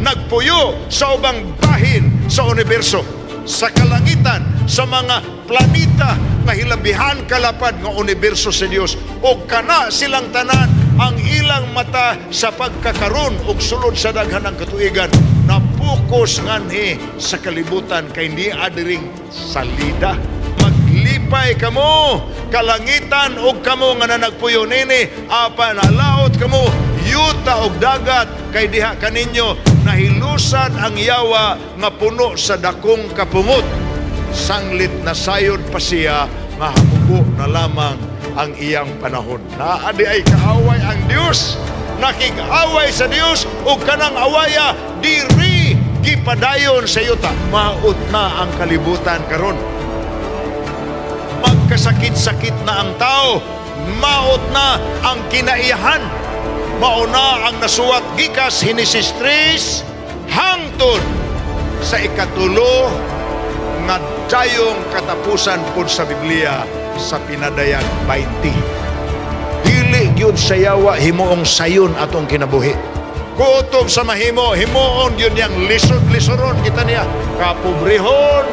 nagpuyo sa ubang bahin sa universo, sa kalangitan, sa mga planeta nga hilabihan kalapad nga universo sa Dios. Og kana silang tanan ang ilang mata sa pagkakaron og sulod sa daghan ng katuigan napokus nganhi sa kalibutan kay niya diring salida. Maglipay kamo kalangitan og kamo nga nanagpuyo nini, apan alaot kamo yuta og dagat kay diha kaninyo nahilusan ang yawa nga puno sa dakong kapungot. Sanglit na sayod pa siya nga hamubo na lamang ang iyang panahon. Naa di ay kaaway ang Dios, nakig-away sa Dios ug kanang awaya diri gipadayon sa yuta. Maot na ang kalibutan karon. Magkasakit-sakit na ang tao, maot na ang kinaiyahan. Mauna ang nasuwat gikas Henesis 3 hangtod sa ikatulo nga dayong katapusan pud sa Biblia sa Pinadayag 20. Dili gyud sa yawa himuong sayon atong kinabuhi. Kutob sa mahimo, himuon gyud niyang lisod-lisoron kita niya. Kapobrehon,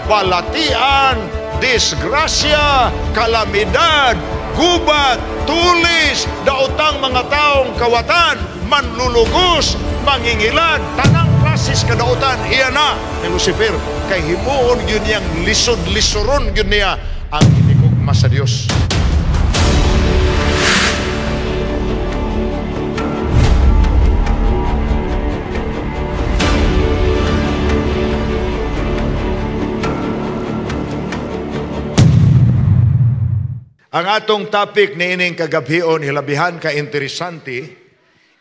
balatian, disgrasya, kalamidad, gubat, tulis, daotang mga taong kawatan, manlulugos, mangingilad, tanang klasis kadaotan, iya na ni Lucifer. Kay himuon gyud niyang lisod-lisoron gyud niya ang hinigugma sa Dios. Ang atong topic niining kagabhion hilabihan ka interesante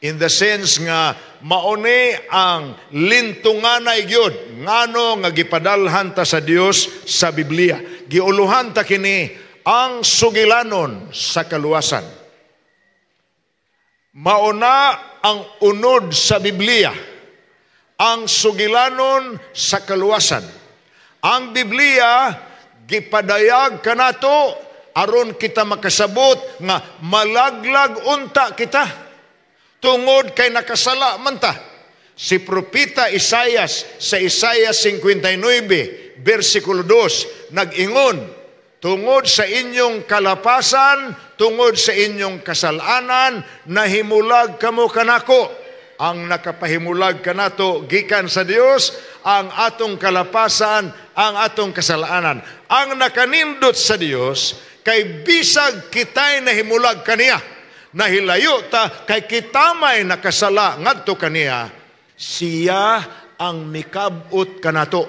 in the sense nga mauni ang lintunganay gyud ngano nga gipadalhan ta sa Dios sa Biblia. Giuluhan ta kini ang sugilanon sa kaluwasan. Mauna ang unod sa Biblia, ang sugilanon sa kaluwasan. Ang Biblia gipadayag kanato aron kita makasabot nga malaglag unta kita tungod kay nakasala man ta. Si Propeta Isayas sa Isayas 59 versikulo 2 nag-ingon, tungod sa inyong kalapasan, tungod sa inyong kasalanan, nahimulag kamo kanako. Ang nakapahimulag kanato gikan sa Dios ang atong kalapasan, ang atong kasalanan. Ang nakanindot sa Dios kay bisag kita'y nahimulag kaniya, nahilayo ta kay kita may nakasala ngadto kaniya, siya ang mikabot kanato.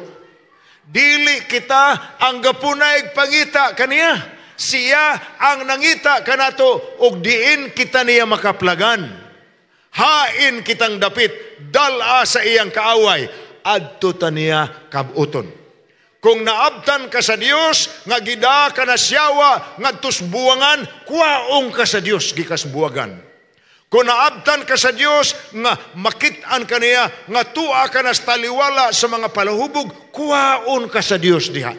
Dili kita ang gapunay pangita kaniya, siya ang nangita kanato ug diin kita niya makaplagan. Hain kitang dapit, dala sa iyang kaaway, adto ta niya kabuton. Kung naabtan ka sa Dios nga gida ka na siyawa ngadtos buwangan, kuwaong ka sa Dios gikas buwagan. Kung naabtan ka sa Dios nga makit-an ka niya, nga tua ka na sa taliwala sa mga palahubog, kuwaon ka sa Dios diha.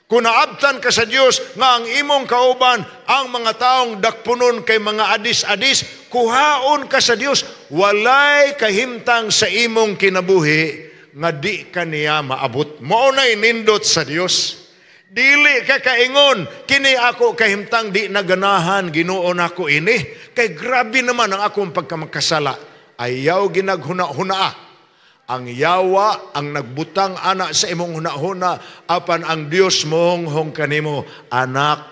Kung naabtan ka sa Dios nga ang imong kauban ang mga taong dakpunon kay mga adis-adis, kuhaon ka sa Dios. Walay kahimtang sa imong kinabuhi nga di ka niya maabot. Mao na'y nindot sa Dios. Dili ka kaingon, kini ako kahimtang di naganahan, Ginoo nako ini. Kay grabe naman ang akong pagkamakasala. Ayaw ginaghuna-hunaa. Ang yawa ang nagbutang ana sa imong hunahuna, apan ang Dios mohonghong kanimo, anak,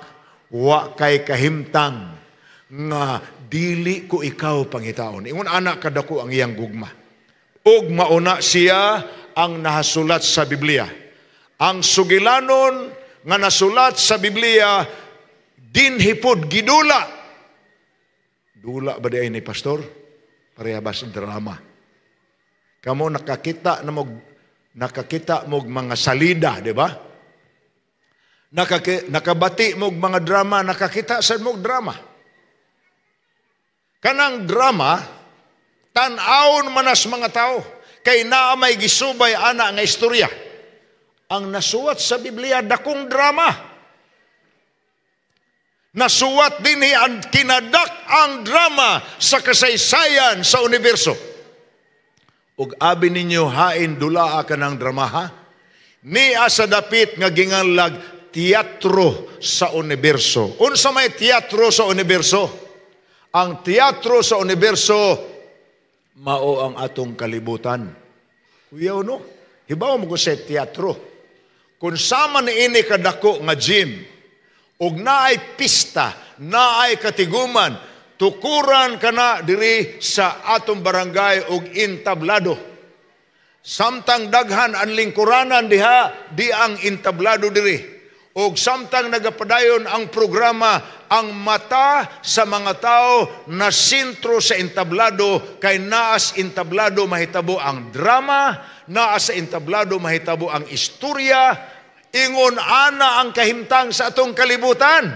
wa kay kahimtang nga dili ko ikaw pangitaon. Ingon anak kadako ang iyang gugma. Ug mauna siya ang nahasulat sa Biblia. Ang sugilanon nga nasulat sa Biblia dinhipod gidula. Dula ba di ay ni pastor? Pareha ba sa drama? Kamo nakakita na mog nakakita mog mga salida, di ba? Nakabati mog mga drama, nakakita sad mog drama. Kanang drama tan-awon manas mga tao kay naa may gisubay ana nga istorya. Ang nasuwat sa Biblia dakong drama. Nasuwat dinhi ang kinadak ang drama sa kasaysayan sa universo. Ug abi ninyo hain dulaa kanang dramaha? Nia sa dapit nga ginganlag teatro sa universo. Unsa may teatro sa universo? Ang teatro sa universo mao ang atong kalibutan. Kuyaw, no? Hibaw mo ko sa teatro. Kung sama ni ini kadako nga gym, ug naay pista, naay katiguman, tukuran kana diri sa atong barangay og entablado. Samtang daghan ang lingkuranan diha, di ang entablado diri. Og samtang nagapadayon ang programa, ang mata sa mga tao na sentro sa entablado, kay naas entablado mahitabo ang drama, naa sa entablado mahitabo ang istorya. Ingon ana ang kahimtang sa atong kalibutan.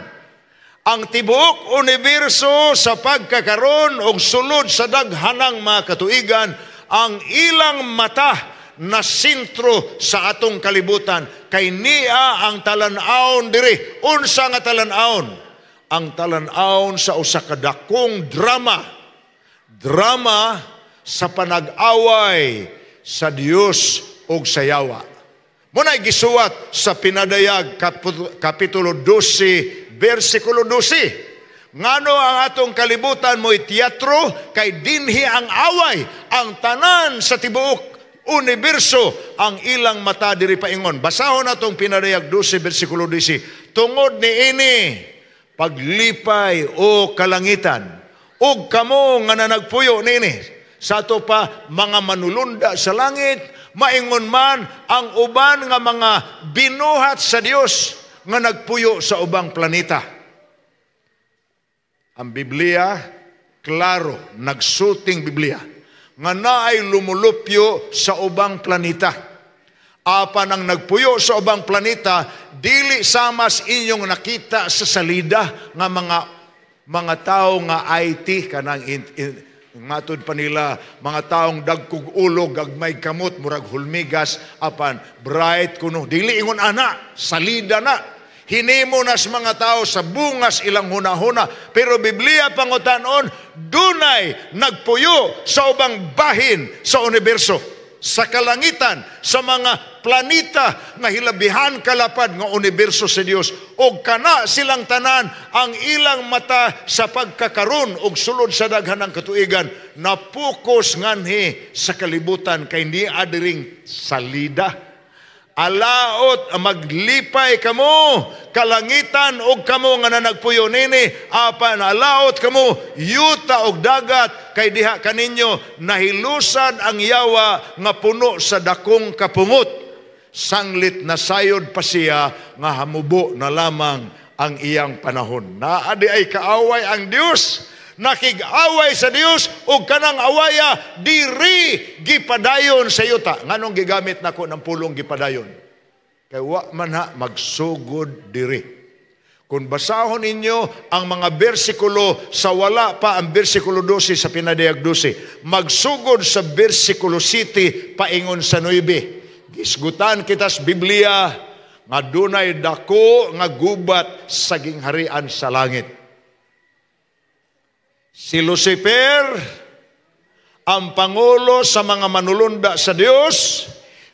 Ang tibuok universo sa pagkakaron og sulod sa daghanang mga katuigan, ang ilang mata na sentro sa atong kalibutan, kay niya ang talan-awon diri. Unsa nga talan-awon? Ang talan-awon sa usa ka dakong drama. Drama sa panag-away sa Dios ug sa yawa. Muna'y gisuwat sa Pinadayag Kapitulo 12, versikulo 12. Ngano ang atong kalibutan mo'y teatro? Kay dinhi ang away, ang tanan sa tibuok universo, ang ilang mata diri paingon. Basahon atong Pinadayag 12, versikulo 12. Tungod ni ini, paglipay o kalangitan, ug kamo nga nanagpuyo niini. Sa ato pa mga manulunda sa langit, maingon man ang uban nga mga binuhat sa Dios nga nagpuyo sa ubang planeta. Ang Biblia, klaro, nagsuting Biblia, nga naay lumulupyo sa ubang planeta. Apan ang nagpuyo sa ubang planeta, dili samas inyong nakita sa salida nga mga tao nga IT, kanang matud pa nila, mga taong dagkog ulo, gagmay kamot, murag hulmigas, apan bright kuno. Dili ingon ana, salida na. Hinimo nas mga tao sa bungas ilang hunahuna. Pero Biblia pangutanon, dunay nagpuyo sa ubang bahin sa universo, sa kalangitan, sa mga planeta nga hilabihan kalapad nga universo sa Dios. Og kana silang tanan ang ilang mata sa pagkakaron og sulod sa daghan ng katuigan napokus nganhi sa kalibutan, kay ni adiring salida. Alaot maglipay kamo kalangitan og kamo nga nanagpuyo nini, apan alaot kamo yuta og dagat, kay diha kaninyo nahilusan ang yawa nga puno sa dakong kapungot. Sanglit na sayod pa siya nga hamubo na lamang ang iyang panahon. Naa di ay kaaway ang Dios, nakig-away sa Dios, ug kanang awaya diri gipadayon sa yuta. Nganong gigamit nako ng pulong gipadayon? Kay wa man ha magsugod diri. Kung basahon ninyo ang mga bersikulo sa wala pa ang bersikulo 12 sa Pinadayag 12, magsugod sa bersikulo 7 paingon sa 9. Gisgutan kita sa Biblia nga dunay dako nga gubat sa gingharian sa langit. Si Lucifer, ang pangulo sa mga manulunda sa Dios,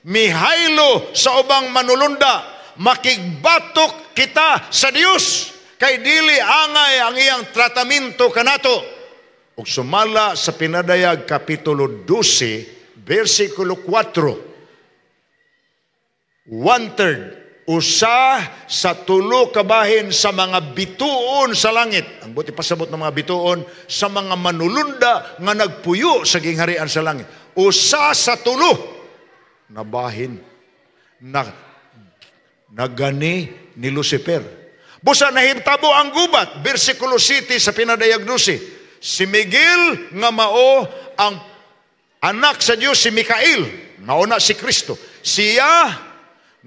mihaylo sa ubang manulunda, makigbatok kita sa Dios, kay dili angay ang iyang tratamento kanato. Ug sumala sa Pinadayag Kapitulo 12, versikulo 4, 1/3, usa sa tulo kabahin sa mga bituon sa langit. Ang buti pasabot ng mga bituon sa mga manulunda nga nagpuyo sa gingharian sa langit. Usa sa tulo na bahin na nagani ni Lucifer. Busa nahitabo ang gubat, versikulo 7 sa Pinadayag 12. Si Miguel nga mao ang anak sa Dios, si Mikael, nauna si Kristo. Siya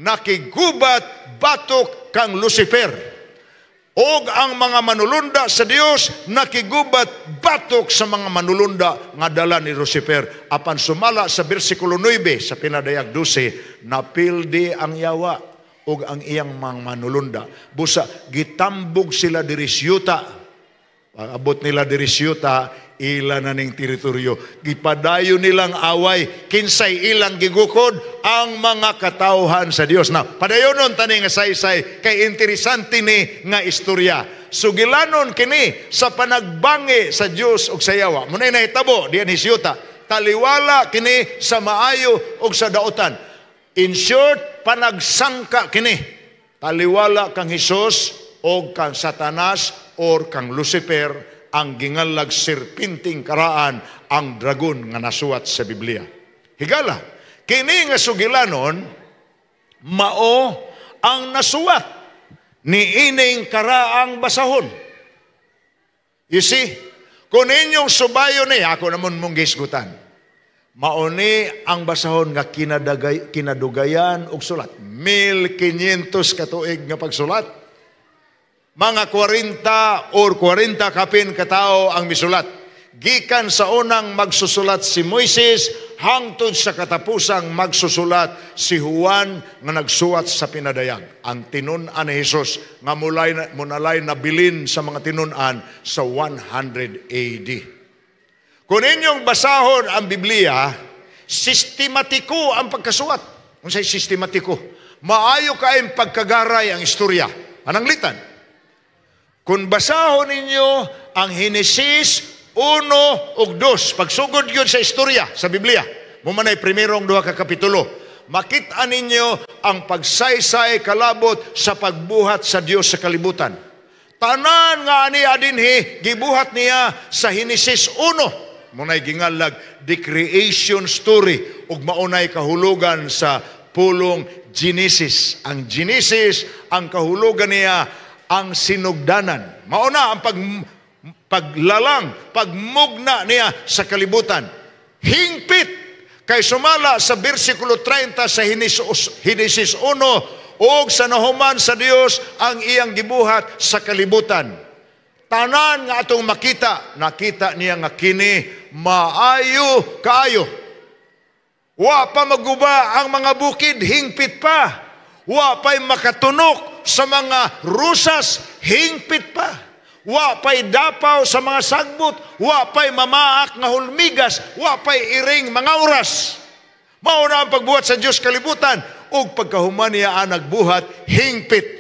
nakigubat batok kang Lucifer. Og ang mga manulunda sa Dios nakigubat batok sa mga manulunda nga dala ni Lucifer. Apan sumala sa versikulo 9 sa Pinadayag 12, napildi ang yawa og ang iyang mga manulunda. Busa gitambog sila diri siyuta. Pag-abot nila diri siyuta, Ila na ning teritoryo. Gipadayon nilang away, kinsay ilang gigukod? Ang mga katawhan sa Dios. Now, padayonon tani nga saysay kay interesante ni nga istorya. Sugilanon kini sa panagbangi sa Dios ug sa yawa. Munay nahitabo diyan hisyuta. Taliwala kini sa maayo ug sa daotan. In short, panagsangka kini. Taliwala kang Hesus o kang Satanas or kang Lucifer, ang gingalag serpenteng karaan, ang dragon nga nasuwat sa Biblia. Higala, kini nga sugilanon mao ang nasuwat ni ining karaang basahon. You see, kung inyong subayon ni, ako namon mong gisgutan. Mauni ang basahon nga kinadugayan og sulat. 1500 katuig nga pagsulat. Mga 40 or 40 kapin katao ang misulat. Gikan sa unang magsusulat si Moises hangtod sa katapusang magsusulat si Juan nga nagsuwat sa pinadayag. Ang tinun-an ni Hesus nga munalay nabilin sa mga tinun-an sa 100 AD. Kung inyong basahon ang Biblia, sistematiko ang pagkasuwat. Unsay sistematiko? Maayo kaayong pagkagaray ang istorya. Pananglitan, kung basahon ninyo ang Henesis 1 ug 2, pagsugod yun sa istorya sa Biblia, mumanay primerong duha ka kapitulo, makita ninyo ang pagsaysay kalabot sa pagbuhat sa Dios sa kalibutan. Tanan nga ani adinhi gibuhat niya sa Henesis 1. Munay gingalag the creation story ug maunay kahulugan sa pulong Genesis. Ang Genesis, ang kahulugan niya ang sinugdanan. Mauna ang paglalang, pagmugna niya sa kalibutan. Hingpit kay sumala sa bersikulo 30 sa Henesis 1, og sa nahuman sa Dios ang iyang gibuhat sa kalibutan. Tanan nga atong makita, nakita niya nga kini maayo kaayo. Wa pa maguba ang mga bukid, hingpit pa. Wa pa'y makatunok sa mga rusas, hingpit pa. Wa pa'y dapaw sa mga sagbot, wa pa'y mamaak nga hulmigas, wa pa'y iring mga oras. Mao na ang pagbuhat sa Dios kalibutan, ug pagkahuman niya ang nagbuhat, hingpit.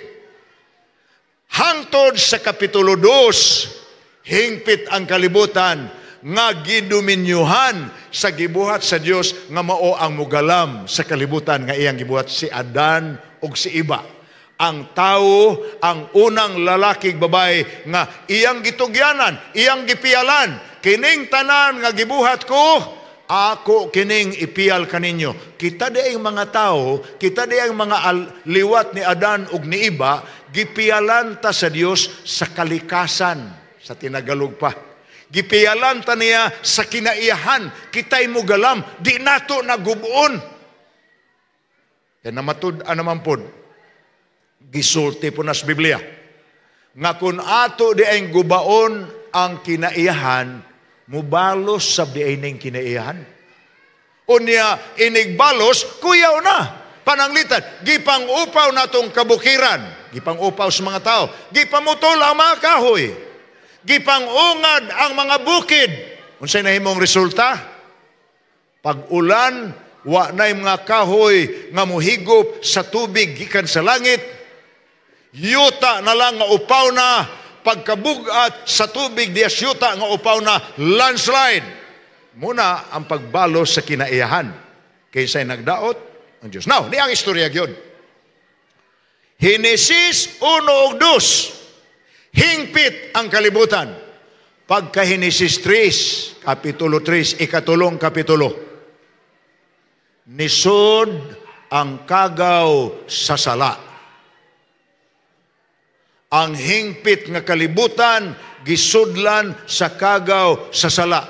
Hangtod sa Kapitulo 2, hingpit ang kalibutan nga gidominyuhan sa gibuhat sa Dios nga mao ang mugalam sa kalibutan nga iyang gibuhat si Adan ug si Iba. Ang tao, ang unang lalaki babae nga iyang gitugyanan, iyang gipialan, kining tanan nga gibuhat ko, ako kining ipial kaninyo. Kita di ang mga tao, kita di ang mga liwat ni Adan ug ni Iba, gipialan ta sa Dios sa kalikasan, sa tinagalog pa. Gipialan ta niya sa kinaiyahan, kita'y mugalam, di nato nagubuon. Kaya namatud-an naman pod, gisulti po nas Biblia, nga kung ato di ay gubaon ang kinaiyahan, mubalos sab di ay ning kinaiyahan. Unya, inigbalos, kuyaw na. Pananglitan, gipang-upaw natong kabukiran, gipang-upaw sa mga tao, gipamutol ang mga kahoy, gipang-ungad ang mga bukid. Unsay nahimong resulta? Pag-ulan, wa na'y mga kahoy nga muhigop sa tubig gikan sa langit. Yuta na lang nga upaw na, pagkabugat sa tubig dias yuta nga upaw na, landslide. Muna ang pagbalos sa kinaiyahan. Kaysa'y nagdaot ang Diyos. Now, ni ang istorya gyud. Henesis 1 ug 2, hingpit ang kalibutan. Pagka Henesis 3, Kapitulo 3, ikatulong kapitulo, nisod ang kagaw sa sala. Ang hingpit nga kalibutan, gisudlan sa kagaw sa sala.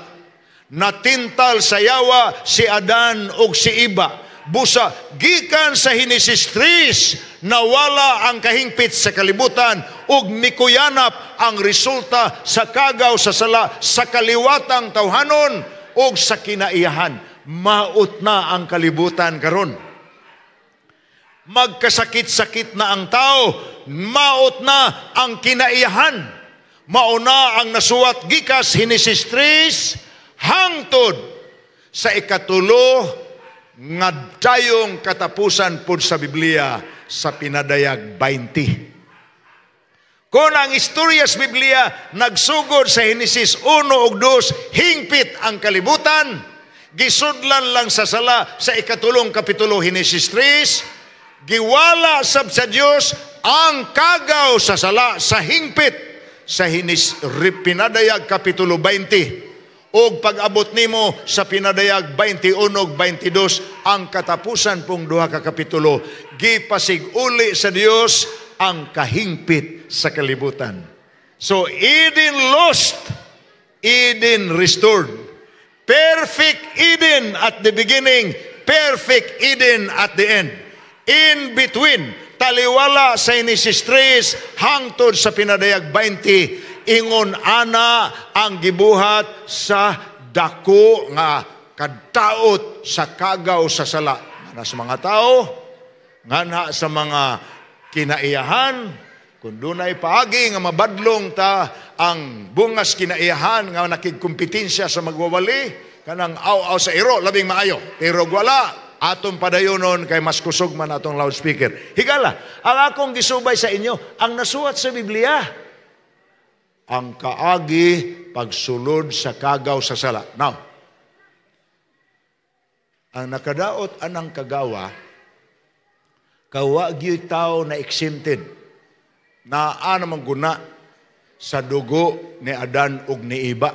Natintal sa yawa si Adan ug si Iba. Busa, gikan sa Henesis 3, nawala ang kahingpit sa kalibutan ug mikuyanap ang resulta sa kagaw sa sala sa kaliwatang tawhanon ug sa kinaiyahan. Maot na ang kalibutan karon. Magkasakit-sakit na ang tao, maot na ang kinaiyahan. Mauna ang nasuwat gikas Henesis 3 hangtod sa 3 nga dayong katapusan pud sa Biblia sa Pinadayag 20. Kung ang istorya sa Biblia nagsugod sa Henesis 1 ug 2, hingpit ang kalibutan, gisudlan lang sa sala sa 3 kapitulo Henesis 3, giwala sab sa Dios ang kagaw sa sala sa hingpit sa Henesis Pinadayag kapitulo 20. Og pag-abot nimo sa Pinadayag 21 ug 22, ang katapusan pong duha ka kapitulo, gipasig-uli sa Dios ang kahingpit sa kalibutan. So Eden lost, Eden restored. Perfect Eden at the beginning, perfect Eden at the end. In between, taliwala sa Genesis 3 hangtod sa Pinadayag 20, ingon ana ang gibuhat sa dako nga kadaot sa kagaw sa sala. Nga sa mga tao, nga sa mga kinaiyahan, kung dunay paagi nga mabadlong ta ang bungas kinaiyahan nga nakigkompetensya sa magwawali, kanang aw-aw sa iro, labing maayo. Pero wala, atong padayonon kay mas kusog man atong loudspeaker. Higala, ang akong gisubay sa inyo, ang nasuwat sa Biblia, ang kaagi pagsulod sa kagaw sa sala. Now, ang nakadaot anang kagawa, kawa gyud tao na exempted, naa namang guna sa dugo ni Adan ug ni Iba.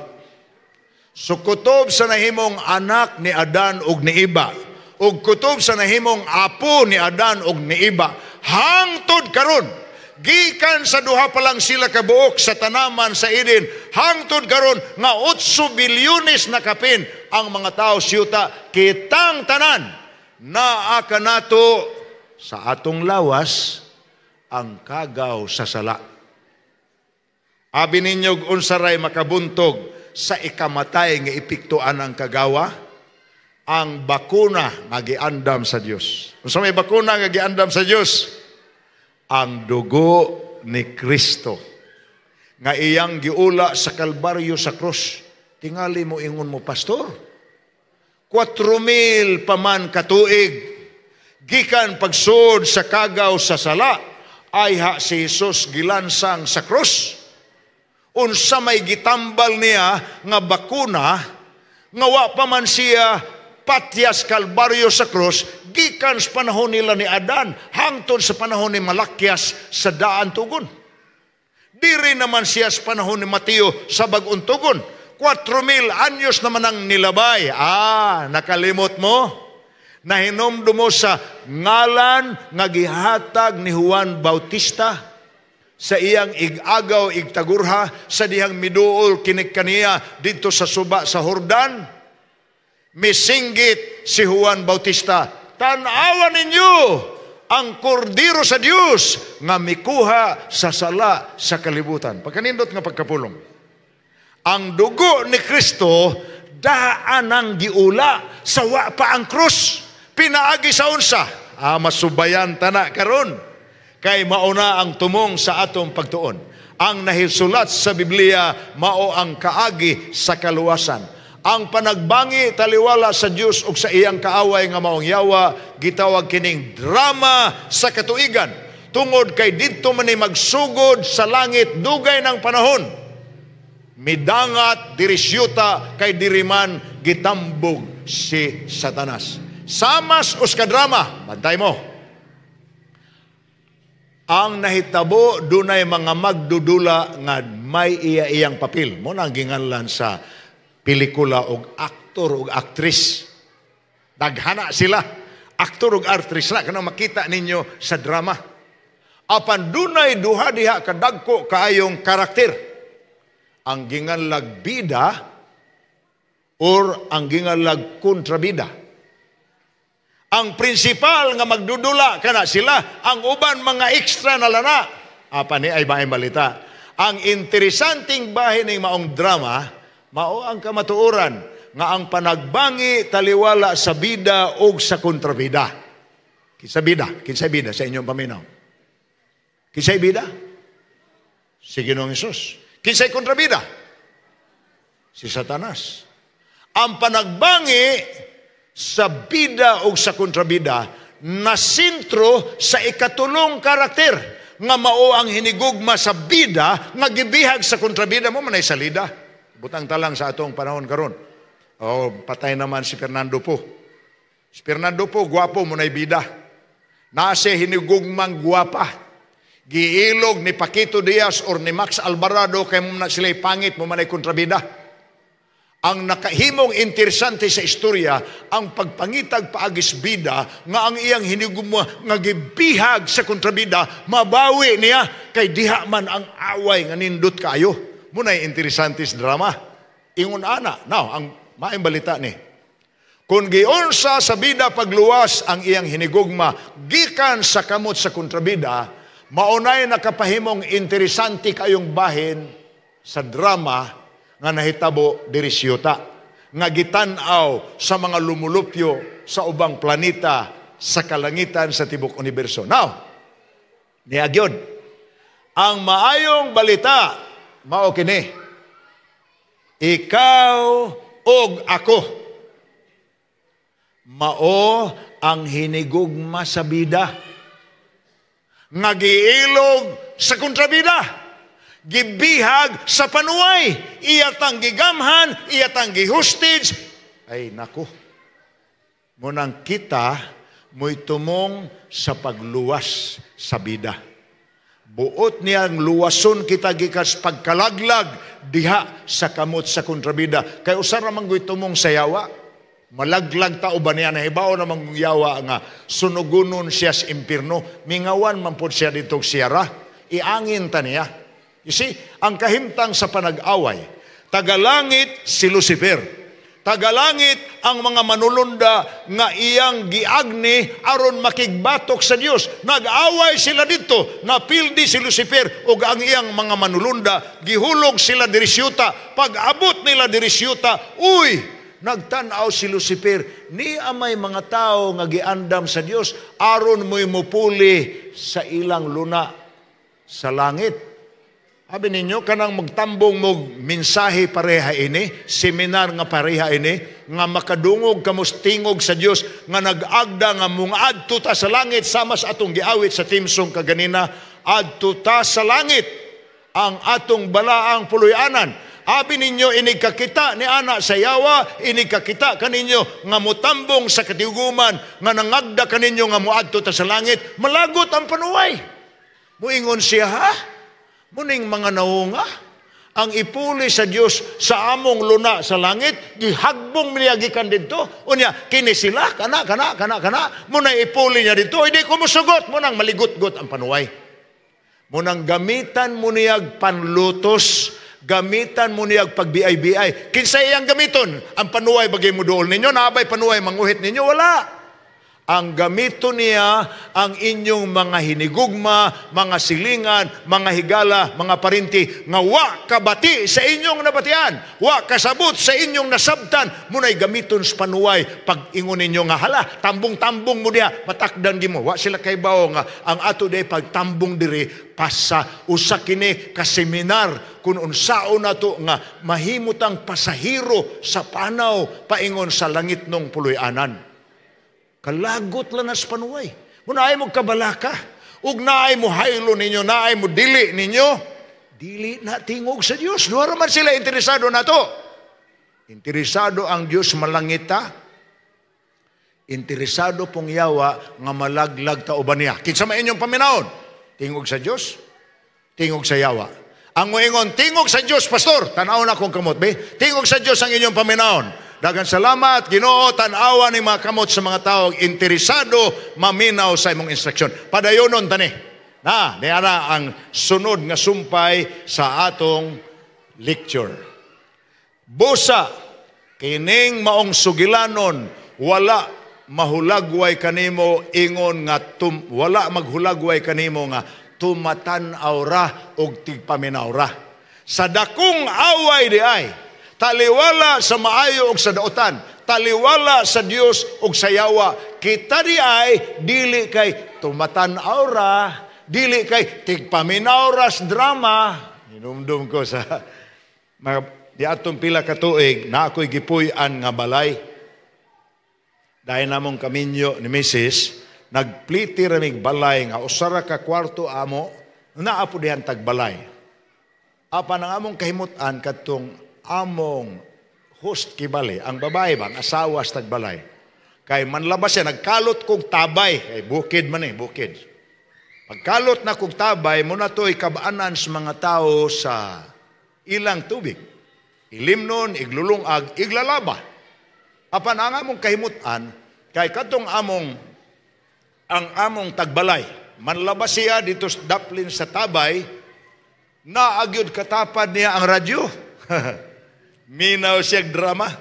So kutob sa nahimong anak ni Adan ug ni Iba, ug kutob sa nahimong apo ni Adan ug ni Iba, hangtod karon, gikan sa duha pa lang sila kabuok sa tanaman sa Eden, hangtod karon nga 8 bilyones na kapin ang mga tao siyuta, kitang tanan naa kanato sa atong lawas ang kagaw sa sala. Abi ninyo, unsaray makabuntog sa ikamatay nga epektuan ang kagawa? Ang bakuna nga giandam sa Dios. Unsa may bakuna nga giandam sa Dios? Ang dugo ni Kristo nga iyang giula sa Kalbaryo sa krus. Tingali mo ingon mo, "Pastor, 4,000 pa man katuig gikan pagsud sa kagaw sa sala, ayha si Jesus gilansang sa krus. Unsa may gitambal niya nga bakuna nga wa pa man siya patyas Kalbaryo sa krus, gikan sa panahon nila ni Adan hangtod sa panahon ni Malakias sa daan tugon? Diri naman siya sa panahon ni Mateo sa bag-ong tugon. 4,000 anyos naman ang nilabay." Ah, nakalimot mo? Nahinomdum mo sa ngalan nga gihatag ni Juan Bautista sa iyang ig-agaw igtagurha sa dihang miduol kinik kaniya didto sa suba sa Hordan? Misinggit si Juan Bautista, "Tan-awa ninyo ang kordero sa Dios nga mikuha sa sala sa kalibutan." Pagkanindot nga pagkapulong. Ang dugo ni Kristo daan ang giula sa wa pa ang krus. Pinaagi sa unsa? Ah, masubayan tana karon. Kay mauna ang tumong sa atong pagtuon. Ang nahisulat sa Biblia mao ang kaagi sa kaluwasan. Ang panagbangi taliwala sa Dios ug sa iyang kaaway nga maong yawa, gitawag kining drama sa katuigan. Tungod kay didto man ni magsugod sa langit dugay ng panahon. Midangat diri syuta kay diri man gitambog si Satanas. Samas us ka drama, bantay mo. Ang nahitabo, dunay mga magdudula nga may iya-iyang papel. Mo nang ginganlan sa pelikula og aktor og aktris. Daghana sila. Aktor og aktris na kanang makita ninyo sa drama. Apan dunay duha diha kadagko kaayong karakter. Ang ginganlag bida or ang ginganlag kontrabida. Ang prinsipal nga magdudula kana sila, ang uban mga extra na lana. Apan ni ay maay balita. Ang interesanteng bahin ning maong drama, mao ang kamatuoran nga ang panagbangi taliwala sa bida o sa kontrabida. Kinsa bida? Kinsa bida sa inyong paminaw? Kinsa bida? Si Ginoong Hesus. Kinsay kontrabida? Si Satanas. Ang panagbangi sa bida o sa kontrabida nasintro sa ikatulong karakter nga mao ang hinigugma sa bida nga gibihag sa kontrabida mo manay salida. Butang talang sa atong panahon karon. Oh, patay naman si Fernando Poe. Si Fernando Poe, gwapo mo na'y bida. Nase hinigugmang gwapa. Giilog ni Paquito Diaz or ni Max Alvarado kay mo na sila'y pangit mo manay kontrabida. Ang nakahimong interesante sa istorya, ang pagpangitag paagis bida, nga ang iyang hinigugma nga gibihag sa kontrabida, mabawi niya, kay diha man ang away nga nindot kayo. Muna'y interesante sa drama. Ingon ana. Now, ang maayong balita ni, kung giunsa sa bida pagluwas ang iyang hinigugma, gikan sa kamot sa kontrabida, maunay nakapahimong interesante kayong bahin sa drama nga nahitabo diri siyuta, nga gitan-aw sa mga lumulupyo sa ubang planeta sa kalangitan sa tibok universo. Now, niagyod, ang maayong balita mao kini, ikaw og ako mao ang hinigugma sa bida nga giilog sa kontrabida, gibihag sa panuway, iyatang gigamhan, iyatang gihostage. Ay nako, munang kita mo'y tumong sa pagluwas sa bida. Buot niyang luwason kita gikas pagkalaglag diha sa kamot sa kontrabida. Kay usa ra man go'y tumong sa yawa, malaglag ta uban niya, nahibaw namang yawa nga sunugunon siya sa impierno, mingawan man pod siya ditong siyara, iangin ta niya. You see, ang kahimtang sa panag-away, tagalangit si Lucifer. Tagalangit ang mga manulunda nga iyang giagni aron makigbatok sa Dios. Nag-away sila dito, napildi si Lucifer ug ang iyang mga manulunda, gihulog sila diri siyuta. Pag-abot nila diri siyuta, uy, nagtan-aw si Lucifer, ni amay mga tao nga giandam sa Dios aron mo'y mupuli sa ilang luna sa langit. Abi ninyo, kanang magtambong mo mensahe pareha ini, seminar nga pareha ini, nga makadungog kamos tingog sa Dios nga nag-agda nga mungadto ta sa langit, sama sa atong giawit sa theme song kaganina, adto ta sa langit ang atong balaang puloy-anan. Abi ninyo, inig kakita ni ana sa yawa, inig kakita kaninyo nga mutambong sa katiguman, nga nangagda kaninyo nga muadto ta sa langit, malagot ang panuway. Muingon siya, ha? Muning mga naunga, ang ipuli sa Dios sa among luna sa langit, gihagbong niya gikan didto. Unya, kini sila, kana, kana, kana, kana, muna ipuli niya didto, hindi ko musugot, munang maligot-got ang panuway. Munang gamitan mo niyag panlutos, gamitan mo niyag pagbiay-biay. Kinsa iyang gamiton? Ang panuway bagay mo dool ninyo, naabay panuway manguhit ninyo, wala. Ang gamito niya ang inyong mga hinigugma, mga silingan, mga higala, mga parinti, nga wa kabati sa inyong nabatian, wa kasabot sa inyong nasabtan, muna'y gamiton sa panuway, pag ingon ninyo nga hala, tambong-tambong mo diha, matakdan gi mo. Wa sila kay bao nga ang ato day pagtambong diri, pasa usa kini ka seminar kung unsaon nato nga mahimutang pasahero sa panaw paingon sa langit nung puloy-anan. Kalagot lang nas panuway. Muna ay mo kabalaka. Ug naay mo haylo ninyo, naay mo dili ninyo. Dili na tingog sa Dios. Duha man sila interesado na to. Interesado ang Dios malangita. Interesado pong yawa nga malaglag ta uban niya. Kinsa man inyong paminawon? Tingog sa Dios, tingog sa yawa. Ang moingon, tingog sa Dios, pastor. Tan-aw na akong kamot, be. Tingog sa Dios ang inyong paminawon. Daghang salamat, Ginoo, tan-awa ni mga kamot sa mga tao interesado maminaw sa imong instruksyon. Padayonon tani. Na, niara ang sunod nga sumpay sa atong lecture. Busa, kining maong sugilanon, wala mahulagway kanimo ingon nga wala maghulagway kanimo nga tumatan-aw ra og tigpaminaw ra. Sa dakong away di ay, taliwala sa maayo og sa daotan, taliwala sa Dios og sa yawa, kita di ay dili kay tumatan-aw ra, dili kay tigpaminaw ra sa drama. Hinumdum ko sa mga di atong pila ka tuig na ako'y gipuy-an nga balay. Dahil namong kaminyo ni Mrs., nagpliti ramig balay nga usa ra ka kwarto amo, naa po dihan tagbalay. Apan ang among kahimutan kadtong among host kibali, ang babae ba, ang asawa sa tagbalay. Kay manlabas siya, nagkalot kog tabay. Kay bukid man eh, bukid. Pagkalot na kog tabay, muna to'y kabaanan sa mga tao sa ilang tubig. Ilimnon, iglulungag, iglalaba. Apan ang among kahimutan, kay kadtong ang among tagbalay, manlabas siya dito sa daplin sa tabay, naagyod katapad niya ang radyo. Minaw siya drama.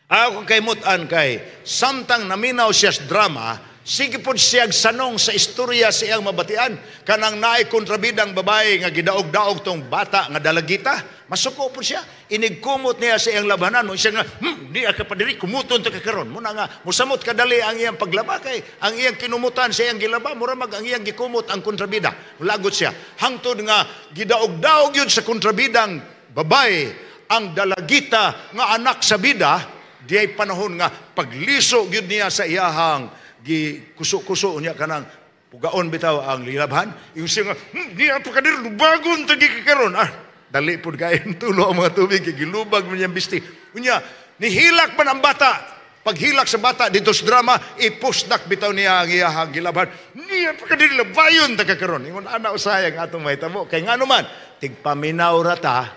Ako kahimutan kay, samtang naminaw siya sa drama, sige po siya sanong sa istorya sa iyang mabatian. Kanang naay kontrabidang babae nga gidaog-daog tong bata nga dalagita, masuko po siya. Inigkumot niya sa iyang labanan. Mo siya nga, di ka pa diri, kumuton to ka karon. Muna nga, musamot kadali ang iyang paglaba kay ang iyang kinumutan sa iyang gilaba, mura mag ang iyang gikumot ang kontrabida. Lagot siya. Hangtod nga gidaog-daog yun sa kontrabidang babae ang dalagita nga anak sa bida, di ay panahon nga pagliso gyud niya sa iyahang gi kuso-kuso niya kanang pugaon bitaw ang lilabhan. Yung siya nga, di pa kadir, lubagon tagi ka karon. Ah, dali pud kayo tulo ang mga tubig, gilubag man niyang bisti. Unya, nihilak man ang bata. Paghilak sa bata dito sa drama, ipusdak bitaw niya ang iyahang gilabhan. Niya pa kadir, labayon ta ka karon. Ingon ana usay ang atong mahitabo. Kay ngano man, tigpaminaw ra ta,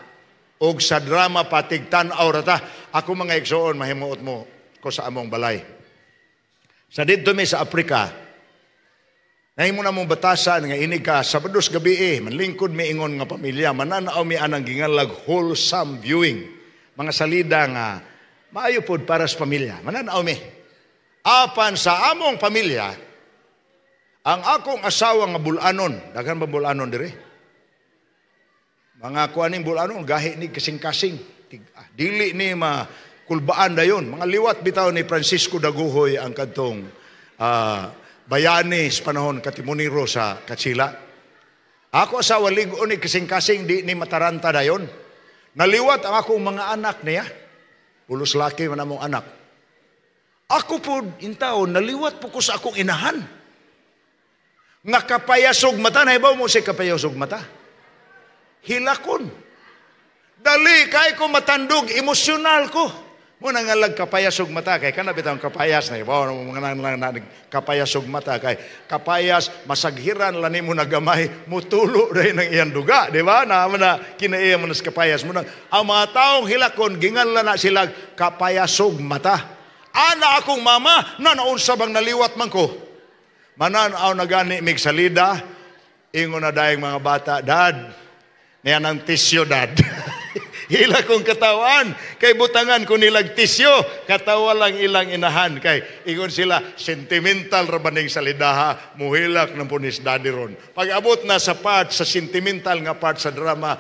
og sa drama pa tigtan-aw ra ta. Ako mga igsoon, mahimuot mo ko sa among balay. Sa didto mi sa Afrika, nahimo na mong batasan nga inig ka Sabados gabi eh, manlingkod mi ingon nga pamilya, mananaw mi anang gingalag wholesome viewing. Mga salida nga maayo pod para sa pamilya, mananaw mi. Apan sa among pamilya, ang akong asawa nga bulanon, daghan ba bulanon dire? Mga kuaning bulanon, gahi ni kasing-kasing. Dili ni ma kulbaan dayon. Mga liwat bitaw ni Francisco Dagohoy ang kadtong bayani sa panahon katimuniro sa Katsila. Ako asawa ligo ni kasing-kasing, di ni mataranta dayon. Naliwat ang akong mga anak niya. Pulos laki man among anak. Ako po intaon, naliwat po ko sa akong inahan. Nga kapayasog mata, nahibaw mo si kapayasog mata. Hilakon. Dali, kay ko matandog, emosyonal ko. Muna nga lag kapayasog mata, kay kana bitang kapayas na ibaw mga nang na kapayasog mata, kay kapayas, masaghiran lani mo na gamay, mutulo rin ang iyang duga, di ba? Na, na kinaiya mo na sa kapayas. Muna, ang mga taong hilakon, gingan na sila kapayasog mata. Ana akong mama, na naunsa bang naliwat man ko. Mananaw na gani mig salida, ingon na dayang mga bata, "Dad, niyan ang tisyo, Dad." Hila kong katawan, kay butangan ko nilag tisyo, katawa lang ilang inahan, kay ingon sila, sentimental rabaning salidaha, muhilak ng punis daddy ron. Pag abot na sa part, sa sentimental nga part sa drama,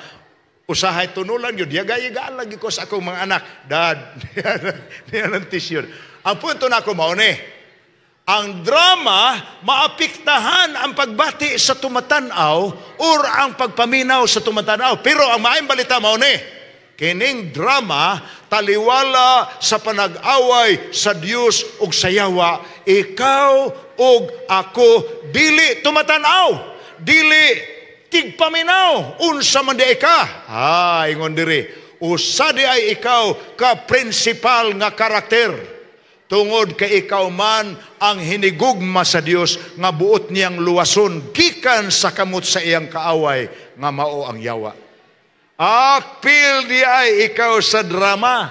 usahay tunulan yun, yaga-yagaan lagi ko sa akong mga anak, "Dad, niyan ang tisyo." Ang punto na ako mauni, ang drama, maapektahan ang pagbati sa tumatanaw or ang pagpaminaw sa tumatanaw. Pero ang maayong balita mauni, kining drama taliwala sa panag-away sa Dios ug sa yawa, ikaw ug ako dili tumatanaw, dili tigpaminaw, unsa man di ka. Ah, ingon diri, usa di ay ikaw ka principal nga karakter. Tungod kay ikaw man ang hinigugma sa Dios nga buot niyang luwason gikan sa kamot sa iyang kaaway nga mao ang yawa. Apil di ay ikaw sa drama.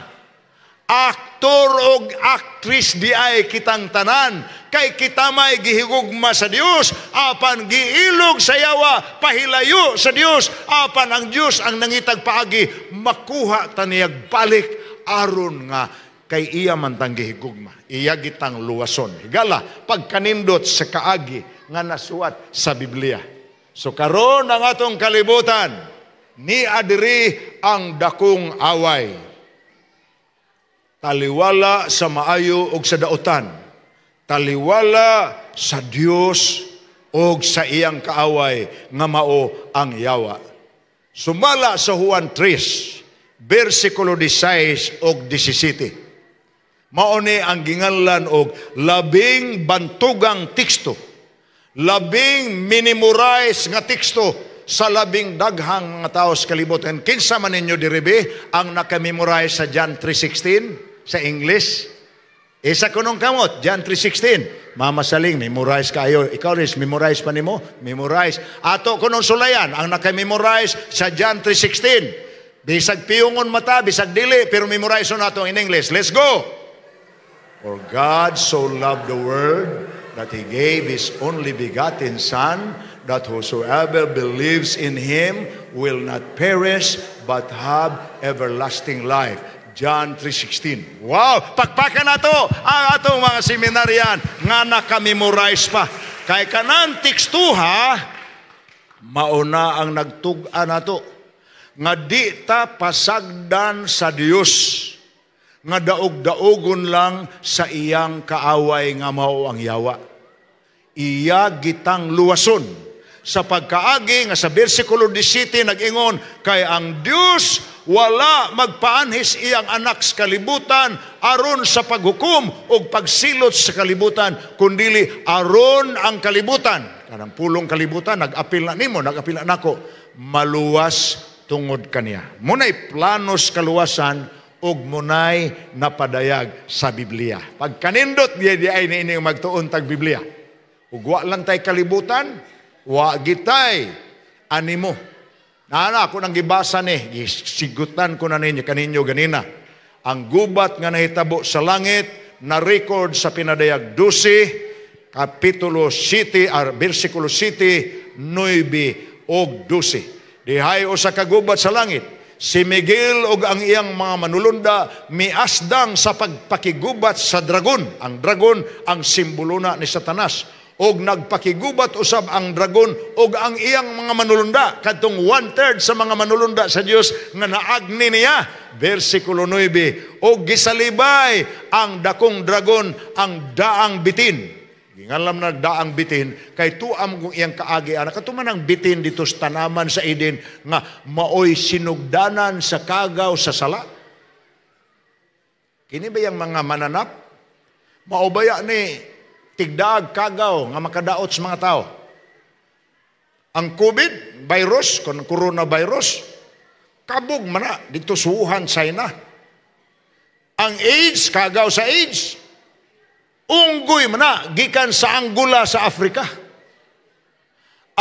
Aktor og aktris di ay kitang tanan. Kay kita may gihigugma sa Dios, apan giilog sa yawa, pahilayo sa Dios, apan ang Dios ang nangitag paagi, makuha taniyag balik aron nga kay iya man tang gihigugma, iya gitang luwason. Higala, pagkanindot sa kaagi nga nasuwat sa Biblia. So karon ang atong kalibutan, ni adiri ang dakong away. Taliwala sa maayo og sa dautan. Taliwala sa Dios og sa iyang kaaway nga mao ang yawa. Sumala sa Juan 3, versikulo 16 og 17. Mao ni ang ginganlan og labing bantugang teksto, labing minimorize nga teksto sa labing daghang mga tao sa kalibutan. Kinsa man ninyo diri ang nakamemorize sa John 3:16 sa English? Isa kunong kamot, John 3:16. Mama Saling, memorize kayo. Ikaw rin, memorize pa nimo? Memorize. Ato kunong sulayan, ang nakamemorize sa John 3:16. Bisag piyungon mata, bisag dili, pero memorize nato in English. Let's go! For God so loved the world that He gave His only begotten Son, that whosoever believes in Him will not perish, but have everlasting life. John 3:16. Wow! Pakpakan nato ang atong mga seminaryan nga nakamemorize pa. Kay kanan tekstuha, mauna ang nagtug-an nato nga di ta pasagdan sa Dios, nga daog-daogon lang sa iyang kaaway nga mao ang yawa. Iya gitang luwason sa pagkaagi nga sa versikulo 17 nag-ingon, kay ang Dios wala magpaanhis iyang anak sa kalibutan aron sa paghukom o pagsilot sa kalibutan, kundili aron ang kalibutan, kanang pulong kalibutan nag-apil na nimo, nag-apil na nako, maluwas tungod kaniya. Munay planos kaluwasan ug munay napadayag sa Biblia. Pagkanindot di di ay niini magtuon tag Biblia. Ug wa lang tay kalibutan, wa gitay animo. Nana ako nang gibasa ni, gisigutan ko na ninyo kaninyo ganina. Ang gubat nga nahitabo sa langit na record sa Pinadayag 12, kapitulo 7, ar bersikulo 7, 9 og 12. Dihay usa ka gubat sa langit. Si Miguel ug ang iyang mga manulunda miasdang sa pagpakigubat sa dragon. Ang dragon ang simbolo na ni Satanas. Og nagpakigubat usab ang dragon og ang iyang mga manulunda, kadtong 1/3 sa mga manulunda sa Dios nga naagni niya. Versikulo 9, og gisalibay ang dakong dragon, ang daang bitin. Gingalam na daang bitin kay tuam kung iyang kaagi ana kadto man ang bitin dito sa tanaman sa Eden nga maoy sinugdanan sa kagaw sa sala. Kini ba yang mga mananap? Maubaya ni tigdaag kagaw nga makadaot sa mga tao. Ang COVID virus, kon coronavirus, kabog man na dito sa Wuhan, China. Ang AIDS, kagaw sa AIDS, unggoy man na gikan sa Angola sa Afrika.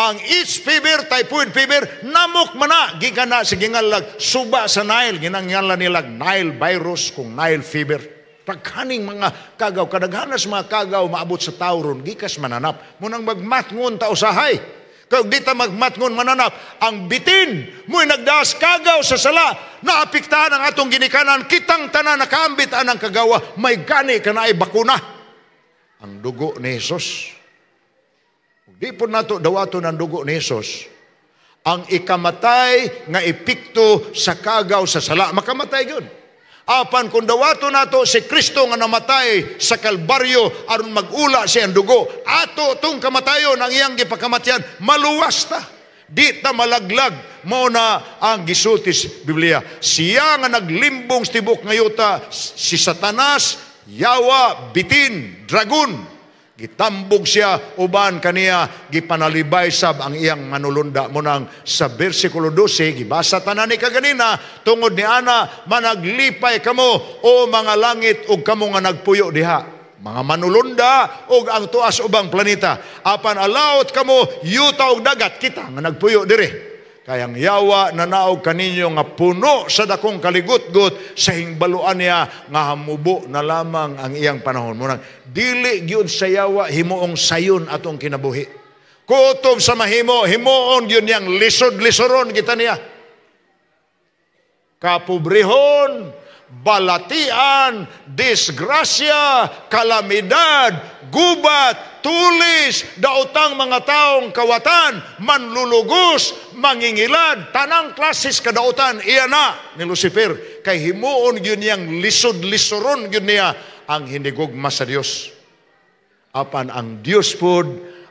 Ang H fever, typhoid fever, namok man na gikan na sa gingalag suba sa Nile, ginangyalan nilag Nile virus kung Nile fever. Pagkaning mga kagaw, kadaghanas mga kagaw maabot sa tao ron, gikas mananap. Munang magmatngon ta usahay. Kag di ta magmatngon mananap, ang bitin mo'y nagdaas kagaw sa sala, naapektahan ang atong ginikanan, kitang tanan nakaambit anang kagawa, may gani ka na ay bakuna. Ang dugo ni Jesus. Di po nato dawaton ang dugo ni Jesus, ang ikamatay nga epekto sa kagaw sa sala, makamatay yun. Apan kung dawato nato si Kristo nga namatay sa Kalbaryo aron mag-ula siya ang dugo, ato tong kamatayon ang iyang gipakamatyan, maluwas ta. Di ta malaglag. Mao na ang gisulti sa Biblia. Siya nga naglimbong sa tibok nga yuta, si Satanas, yawa, bitin, dragon. Gitambog siya uban kaniya gipanalibay sab ang iyang manulunda. Munang sa versikulo 12 gibasa tanan ni kaganina, tungod ni ana managlipay kamo o mga langit ug kamo nga nagpuyo diha, mga manulunda ug ang tuas ubang planeta. Apan alawot kamo yuta ug dagat, kita nga nagpuyo diri. Kayang yawa nanaog kaninyo nga puno sa dakong kaligutgot sa hingbaluan niya nga hamubo na lamang ang iyang panahon. Munang dili gyud sa yawa himuong sayon atong kinabuhi. Kutob sa mahimo, himuon gyud niyang lisod-lisoron kita niya. Kapobrehon, balatian, disgrasya, kalamidad, gubat, tulis, daotang mga taong kawatan, manlulugos, mangingilad, tanang klasis kadaotan, iya na ni Lucifer. Kay himuon gyud niyang lisod-lisoron gyud niya ang hinigugma sa Dios. Apan ang Dios pod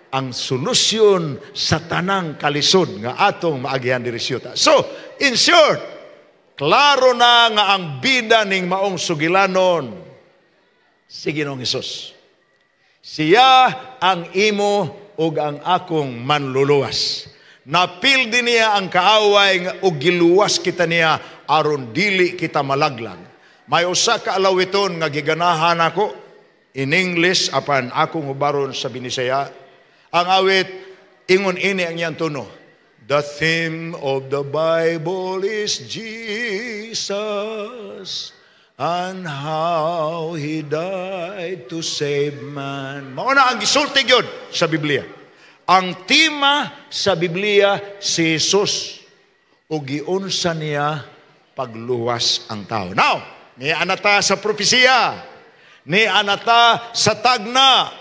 ang solusyon sa tanang kalisod nga atong maagihan diri siyuta. So, in short, klaro na nga ang bida ning maong sugilanon si Ginoong Hesus. Siya ang imo ug ang akong manluluwas. Napildi niya ang kaaway ug giluwas kita niya aron dili kita malaglag. May usa ka alawiton nga giganahan ako in English apan akong hubaron sa Binisaya. Ang awit, ingon ini ang iyang tono. The theme of the Bible is Jesus and how He died to save man. Mao na ang gisulti gyud sa Biblia. Ang tema sa Biblia, si Jesus ug giunsa niya pagluwas ang tao. Now, ni anata sa propesiya, ni anata sa tagna.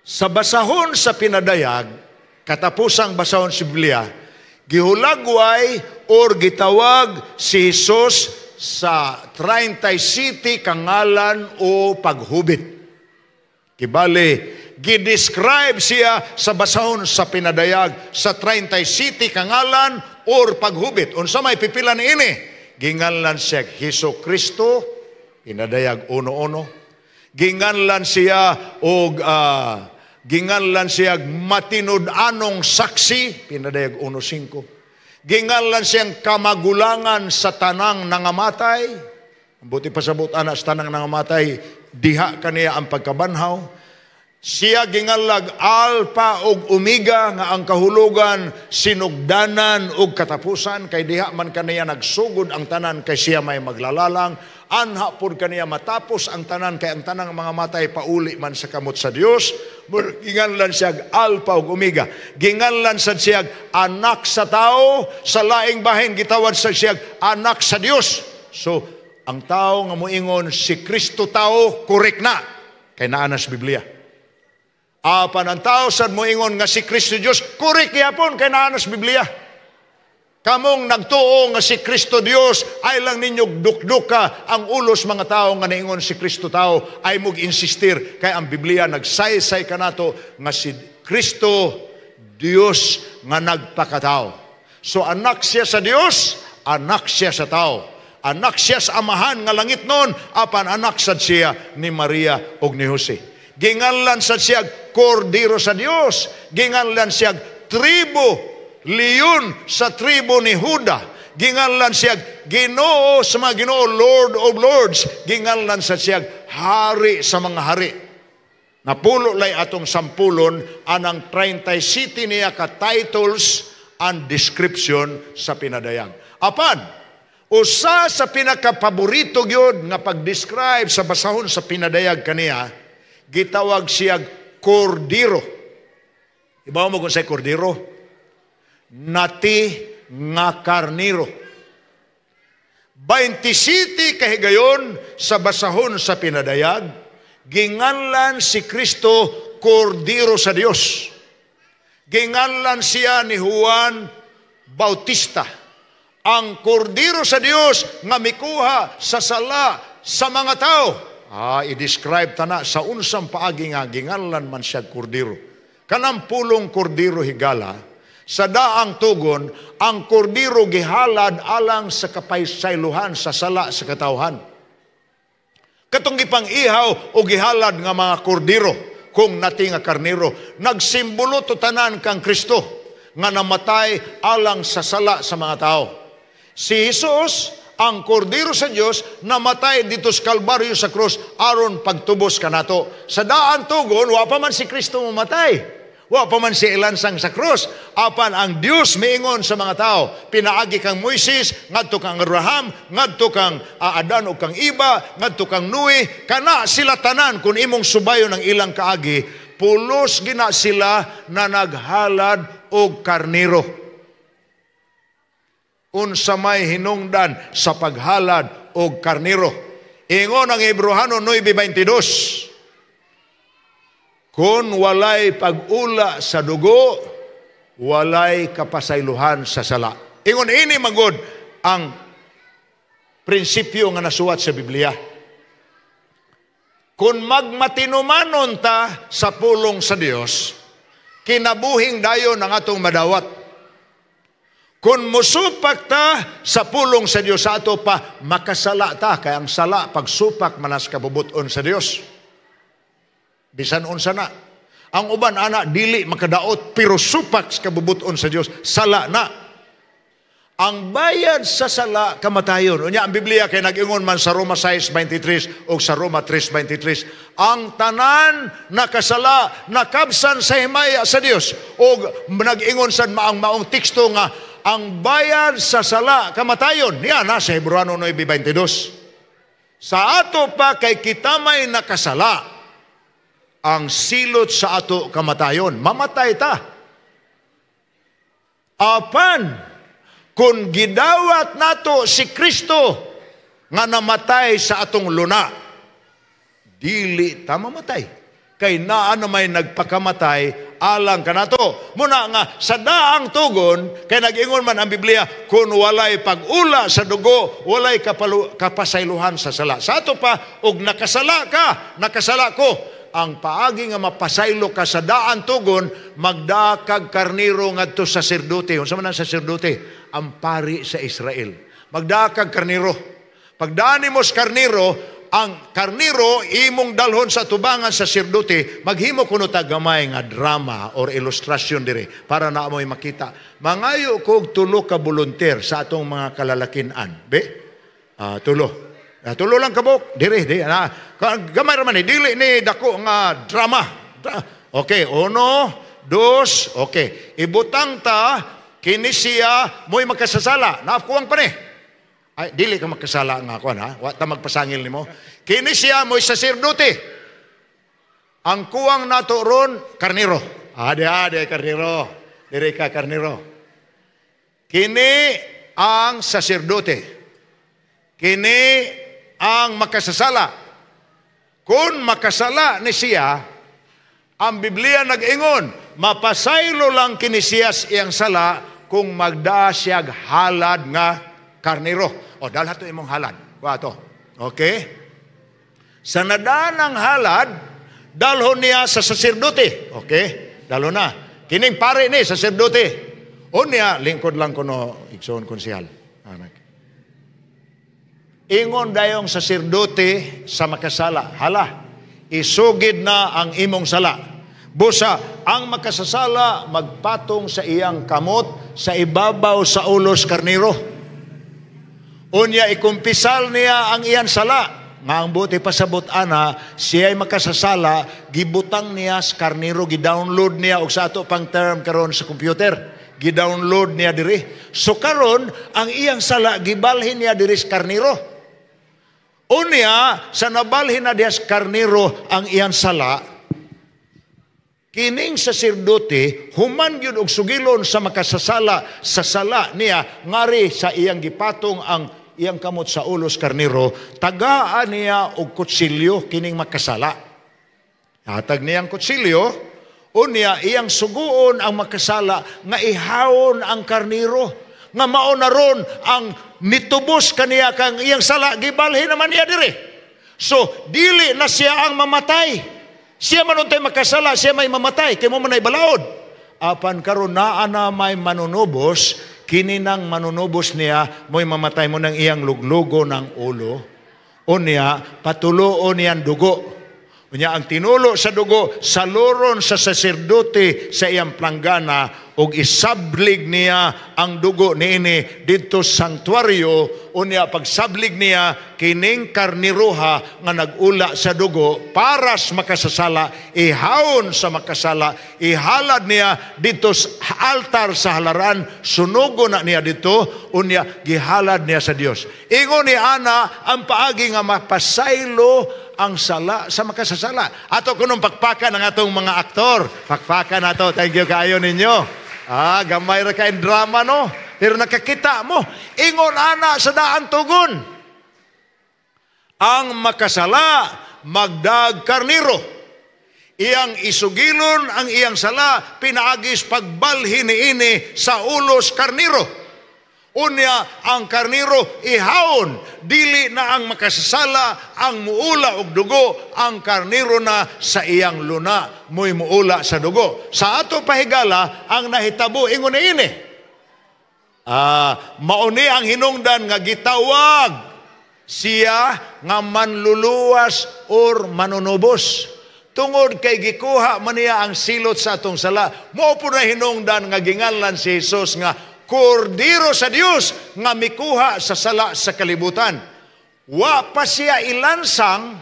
Sa basahon sa Pinadayag, katapusang basahon sa Biblia, gihulagway or gitawag si Jesus sa 37 ka ngalan o paghubit. Kibali, gidescribe siya sa basahon sa Pinadayag sa 37 ka ngalan or paghubit. Unsa may pipila ni ini? Ginganlan siya Hesus Kristo, Pinadayag 1:1. Ginganlan siya matinud-anong saksi, Pinadayag 1:5. Ginganlan siyang kamagulangan sa tanang nangamatay. Buti pasabot ana sa tanang nangamatay, diha kaniya ang pagkabanhaw. Siya ginganlag Alpha ug Omega nga ang kahulugan sinugdanan ug katapusan, kay diha man kaniya nagsugod ang tanan, kay siya may maglalalang. Anha pud kaniya matapos ang tanan, kay ang tanang mga matay pauli man sa kamot sa Dios. Ginganlan siya Alpha ug Omega. Ginganlan sad siya anak sa tao, sa laing bahin gitawag sa siya anak sa Dios. So ang tao nga moingon si Kristo tao, correct na kay naa na sa Biblia. Apan ang tao sad moingon nga si Kristo Dios, correct gyapon kay naa na sa Biblia. Kamong nagtuo nga si Kristo Dios, ay lang ninyo dukduka ang ulos mga tao nga naingon si Kristo tao, ay mog insistir kay ang Biblia nagsaysay kanato nga si Kristo Dios nga nagpakatao. So anak siya sa Dios, anak siya sa tao. Anak siya sa amahan nga langit nun, apan anak sad siya ni Maria ug ni Jose. Ginganlan sad siya Kordiro sa Dios, ginganlan siya tribo, leon sa tribo ni Juda. Ginganlan siya Ginoo sa mga Ginoo, Lord of Lords. Ginganlan sad siya Hari sa mga hari. Napulo lay atong sampulon anang 37 niya ka titles and description sa Pinadayag. Apan, usa sa pinakapaborito gyud nga pag-describe sa basahon sa Pinadayag kaniya, gitawag siya Kordiro. Ibaw mo kung sa kordiro? Nati nga karniro. 27 kahigayon sa basahon sa Pinadayag, ginganlan si Kristo Kordiro sa Dios. Ginganlan siya ni Juan Bautista. Ang Kordiro sa Dios nga mikuha sa sala sa mga tao. I-describe tana sa unsang paagi nga ginganlan man siya kordiro. Kanang pulong kordiro, higala, sa daang tugon, ang kordiro gihalad alang sa kapaysaylohan sa sala sa katawhan. Katong gipang ihaw o gihalad nga mga kordiro, kung nati nga karniro, nagsimbolo to tanan kang Kristo nga namatay alang sa sala sa mga tao. Si Jesus, ang kordiro sa Dios, namatay dito sa Kalbaryo sa krus aron pagtubos kanato. Sa daan tugon, wa pa man si Kristo mamatay. Wa pa man si ilansang sa krus. Apan ang Dios miingon sa mga tao, pinaagi kang Moises, ngadto kang Abraham, ngadto kang Adan o kang Iba, ngadto kang Noe, kana sila tanan kung imong subayon ang ilang kaagi, pulos gina sila na naghalad og karniro. Unsa may hinungdan sa paghalad og karniro? Ingon ang Hebreohano 9:22, kung walay pag-ula sa dugo, walay kapasaylohan sa sala. Ingon ini magod ang prinsipyo nga nasuwat sa Biblia. Kung magmatinumanon ta sa pulong sa Dios, kinabuhing dayon ang atong madawat. Kung musupak ta sa pulong sa Dios, sa ato pa makasala ta, kay ang sala pagsupak manas kabubuton sa Dios. Bisan unsa na. Ang uban ana dili makadaot pero supak sa kabubuton sa Dios, sala na. Ang bayad sa sala, kamatayon. Unya ang Biblia kay nag-ingon man sa Roma 6:23 o sa Roma 3:23, ang tanan nakasala, nakabsan sa himaya sa Dios. O nag-ingon sad maang maong teksto nga ang bayad sa sala, kamatayon. Niya na sa Hebreano 9:22. Sa ato pa kay kita may nakasala, ang silot sa ato kamatayon. Mamatay ta. Apan kung gidawat nato si Kristo nga namatay sa atong luna, dili ta mamatay. Kay naa na may nagpakamatay alang kanato. Muna nga sa daang tugon, kay nag-ingon man ang Biblia, kung walay pag-ula sa dugo, walay kapasaylohan sa sala. Sa ato pa, og nakasala ka, nakasala ko, ang paagi nga mapasaylo ka sa daan tugon, magdakag karniro ngadto sa saserdote. Unsa man ang saserdote? Ang pari sa Israel. Magdakag karniro. Pagdani mo sa karniro, ang karniro imong dalhon sa tubangan sa saserdote, maghimo kuno ta gamay nga drama or ilustrasyon dire para na mo'y makita. Mangayo kog tulo ka volunteer sa atong mga kalalakinan. Be? Tulo. Tulo lang kabuk dire di na gamay ra man ni, dili ni dako nga drama. Okay, uno, dos, okay. Ibutang ta kini siya mo'y makasasala. Naakuwang pa ni. Ay, dili ka makasala nga kuan ha. Wa ta magpasangil nimo. Kini siya mo'y saserdote. Ang kuwang nato ron karniro. Ade ade karniro. Dire ka karniro. Kini ang saserdote. Kini ang makasasala. Kung makasala ni siya, ang Biblia nag-ingon, mapasaylo lang kini siya sa iyang sala kung magdaa siya halad nga karniro. O, dalha to imong halad. Wa to. Okay? Sa nadanang halad, dalhon niya sa saserdote. Okay? Dalhon na. Kining pare ni, saserdote. O niya, lingkod lang kuno, igsoon konsihal. Anak. Ingon dayong saserdote sa makasala, hala, isugid na ang imong sala. Busa, ang makasasala magpatong sa iyang kamot sa ibabaw sa ulos karniro. Unya, ikumpisal niya ang iyang sala. Nga ang buti pasabot ana, siya'y makasasala, gibutang niya sa karniro, gidownload niya, og sa ato pang term karon sa computer, gidownload niya diri. So karon ang iyang sala, gibalhin niya diri sa karniro. Unya, sa nabalhin na diya sa karniro ang iyang sala, kining saserdote, human gyud og sugilon sa makasasala sa sala niya, ngari sa iyang gipatong ang iyang kamot sa ulos karniro, tagaan niya og kutsilyo kining makasala. Hatag niyang kutsilyo, unya iyang suguon ang makasala nga ihawon ang karniro, nga mao na ron ang nitubos kaniya kang iyang sala, gibalhin naman niya diri. So, dili na siya ang mamatay. Siya man untay makasala, siya may mamatay, kay mo man ay balaod. Apan karon naa na may manunubos, kini nang manunubos niya, mo'y mamatay mo ng iyang luglugo ng ulo. Unya, patuloon niyang dugo. Unya, ang tinulo sa dugo, saluron sa saserdote sa iyang planggana, ug isablig niya ang dugo niini didto sa sanktuaryo. Unya, pagsablig niya, kining karniroha nga nagula sa dugo, para sa makasasala, ihawon sa makasala, ihalad niya didto sa altar sa halaran, sunugo na niya didto, unya, gihalad niya sa Dios. Ingon ni ana, ang paagi nga mapasaylo ang sala sa makasasala. Ato kunong pakpakan ang atong mga aktor. Pakpakan nato. Thank you kaayo ninyo. Ah, gamay ra kay drama no. Pero nakakita mo, ingon ana sa daan tugon. Ang makasala magdag karniro. Iyang isugilon ang iyang sala pinaagis pagbalhin niini sa ulos karniro. Unya ang karniro ihawon, dili na ang makasasala ang muula og dugo, ang karniro na sa iyang luna mo'y muula sa dugo. Sa ato pahigala ang nahitabo ingon ini. Mauni ang hinungdan nga gitawag siya nga manluluwas or manunubos. Tungod kay gikuha man niya ang silot sa atong sala. Mao po na hinungdan nga ginganlan si Jesus nga Kordiro sa Dios nga mikuha sa sala sa kalibutan. Wa pa siya ilansang,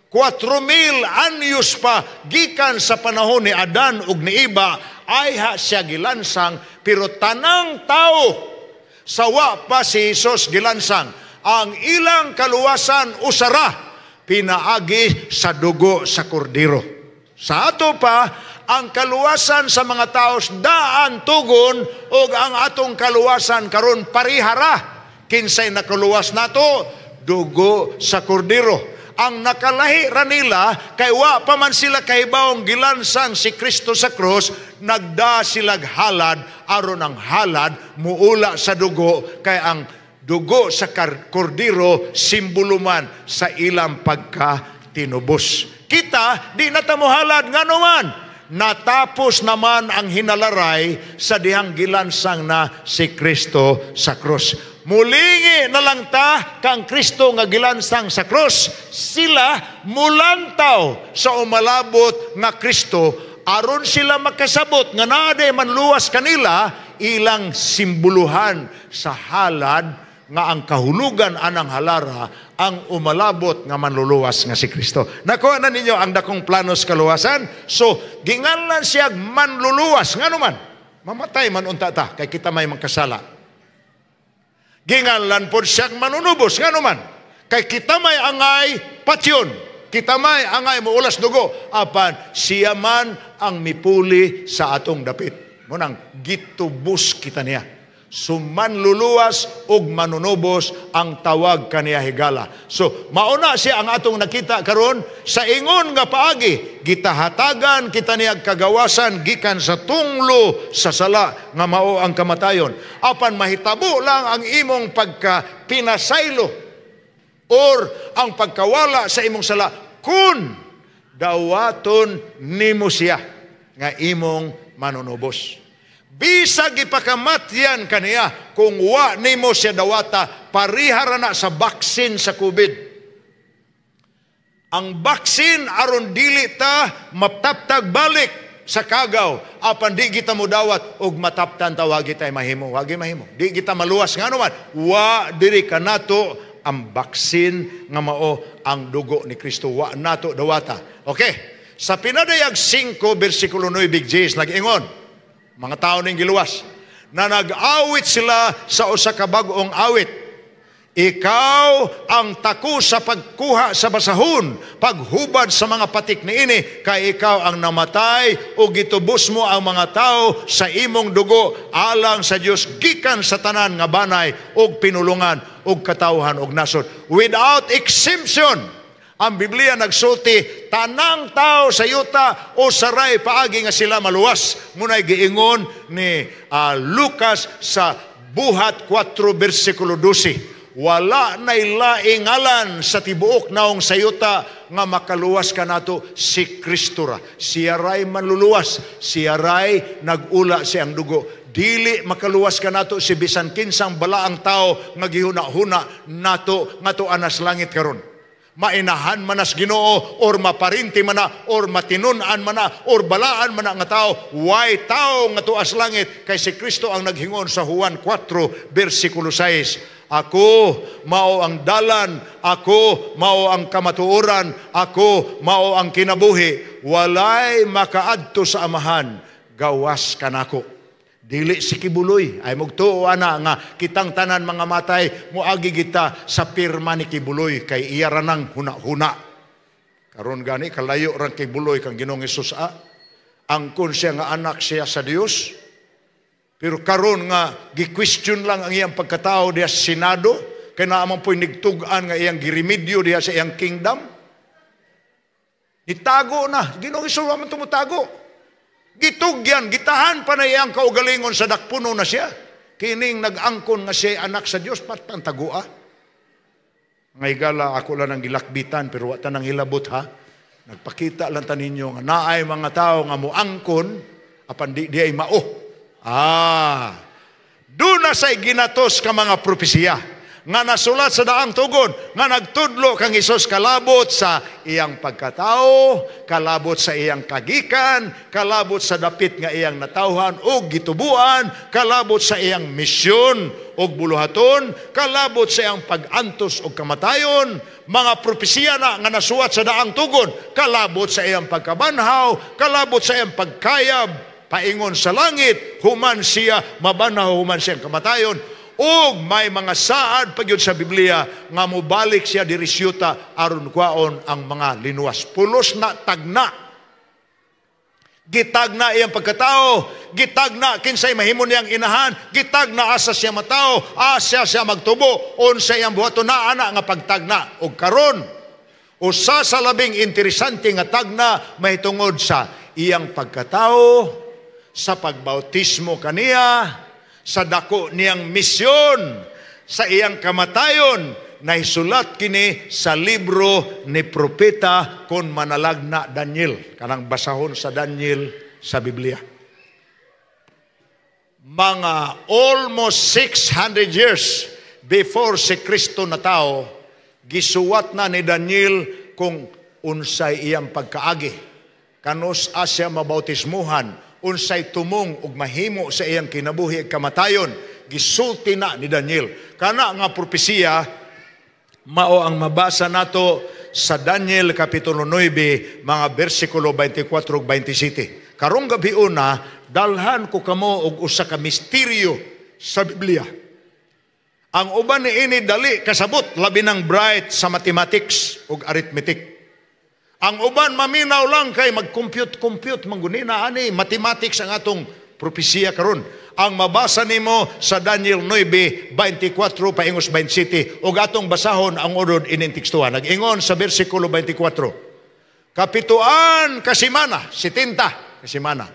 4,000 anyos pa gikan sa panahon ni Adan ug ni Eva ayha siya gilansang, pero tanang tao sa wa pa si Jesus gilansang, ang ilang kaluwasan usara pinaagi sa dugo sa kordero. Sa ato pa, ang kaluwasan sa mga taos daan tugon og ang atong kaluwasan karon parihara. Kinsay nakaluwas nato? Dugo sa kordero. Ang nakalahi ra nila kay wa pa man sila kahibawong gilansang si Kristo sa krus, nagda silag halad aron ang halad muula sa dugo, kay ang dugo sa kordero simbolo man sa ilang pagkatinubos. Kita di na ta mohalad, ngano man natapos naman ang hinalaray sa dihang gilansang na si Kristo sa krus. Mulingi na lang ta kang Kristo nga gilansang sa krus. Sila mulantaw sa umalabot nga Kristo aron sila makasabot nga naa day manluwas kanila, ilang simboluhan sa halad nga ang kahulugan anang halara ang umalabot nga manluluwas nga si Kristo. Nakuha na ninyo ang dakong plano sa kaluwasan? So, ginganlan siya manluluwas. Ngano man? Mamatay man unta ta, kay kita may magkasala. Ginganlan pod siya manunubos. Ngano man? Kay kita may angay patyon. Kita may angay muulas dugo. Apan siya man ang mipuli sa atong dapit. Munang gitubos kita niya. So manluluwas ug manunubos ang tawag kaniya higala. So mauna siya ang atong nakita karon sa ingon nga paagi, gitahatagan kita niya kagawasan gikan sa tunglo sa sala nga mao ang kamatayon. Apan mahitabo lang ang imong pagka pinasaylo or ang pagkawala sa imong sala kun dawaton nimo siya nga imong manunubos. Bisag ipakamatyan kaniya, kung wa nimo siya dawata, parihara na sa baksin sa COVID. Ang baksin aron dili ta maptaptag balik sa kagaw, apan di kita mo dawat og mataptan ta, wagi tay mahimo, wagi mahimo. Di kita maluwas, ngano man, wa diri kanato ang baksin nga mao ang dugo ni Kristo, wa nato dawata. Okay. Sa Pinadayag 5 bersikulo 9 Big nag-ingon, mga tao ning giluwas, na nag-awit sila sa usa ka bag-ong awit. Ikaw ang tako sa pagkuha sa basahon, paghubad sa mga patik niini, kay ikaw ang namatay o gitubos mo ang mga tao sa imong dugo alang sa Dios gikan sa tanan nga banay og pinulungan og katawhan og nasod. Without exemption. Ang Biblia nagsulti, tanang tao sa yuta o saray paagi nga sila maluwas. Munay giingon ni Lucas sa Buhat 4 versikulo 12. Wala na'y laing ngalan sa tibuok naong sayuta nga makaluwas kanato, si Kristo ra. Siya ray manluluwas, siya ray nag-ula siyang dugo. Dili makaluwas kanato si bisan kinsang balaang tao nga gihuna-huna nato nga anas langit karon. Mainahan manas Ginoo or maparinti mana or matinun-an mana or balaan mana nga tao, way tao nga tuas langit kay si Kristo ang naghingon sa Juan 4 versikulo 6. Ako mao ang dalan, ako mao ang kamatuoran, ako mao ang kinabuhi. Walay makaadto sa Amahan gawas kanako. Dili si Kibuloy. Ay mugtuo ana nga kitang tanan mga matay moagi kita sa pirma ni Kibuloy kay iya ra nang huna-huna. Karon gani kalayo rang Kibuloy kang Ginoong Hesus a. Angkon siya nga anak siya sa Dios. Pero karon nga gi-question lang ang iyang pagkatao diha sa Senado kay naa man po'y nigtug-an nga iyang giremedyo diha sa iyang kingdom. Nitago na. Ginoong Hesus wa man tumutago. Gitugyan, gitahan pa na iyang kaugalingon sa dakpuno na siya. Kining nag-angkon nga siya anak sa Dios, patpantagua. Mga higala, ako lang ang gilakbitan, pero wa ta nang hilabot ha. Nagpakita lang ta ninyo nga naay mga tao nga muangkon apan di ay mao. Duna say ginatos ka mga propesiya nga nasulat sa Daang Tugon nga nagtudlo kang Hesus kalabot sa iyang pagkatao, kalabot sa iyang kagikan, kalabot sa dapit nga iyang natawhan o gitubuan, kalabot sa iyang misyon og buluhaton, kalabot sa iyang pag-antos og kamatayon, mga propesiya na nga nasuwat sa Daang Tugon, kalabot sa iyang pagkabanhaw, kalabot sa iyang pagkayab paingon sa langit, human siya mabanhaw, human siyang kamatayon, ug may mga saad pa gyud sa Biblia nga mobalik siya diri siyuta aron kwaon ang mga linuwas. Pulos na tagna. Gitagna iyang pagkatao, gitagna kinsay mahimo niyang inahan, gitagna asa siya matao, asa siya magtubo, unsa iyang buhaton na ana nga pagtagna. Ug karon, usa sa labing interesante nga tagna mahitungod sa iyang pagkatao, sa pagbautismo kaniya, sa dako niyang misyon, sa iyang kamatayon, naisulat kini sa libro ni propeta kon manalagna Daniel. Kanang basahon sa Daniel sa Biblia. Mga almost 600 years before si Kristo natao, gisuwat na ni Daniel kung unsay iyang pagkaagi. Kanus siya mabautismuhan, unsay tumong ug mahimo sa iyang kinabuhi ug kamatayon, gisulti na ni Daniel. Kana nga propesiya mao ang mabasa nato sa Daniel kapitulo 9 mga bersikulo 24 ug 27. Karong gabi una, dalhan ko kamo og usa ka misteryo sa Biblia. Ang uban niini dali kasabot, labi ng bright sa mathematics ug arithmetic. Ang uban maminaw lang kay mag-compute-compute mangunina ani mathematics ang atong propesiya karon. Ang mabasa nimo sa Daniel 9:24 paingos 27 ug atong basahon ang unod ining tekstuhan. Nag-ingon sa bersikulo 24. Kapituan ka semana, 70 ka semana.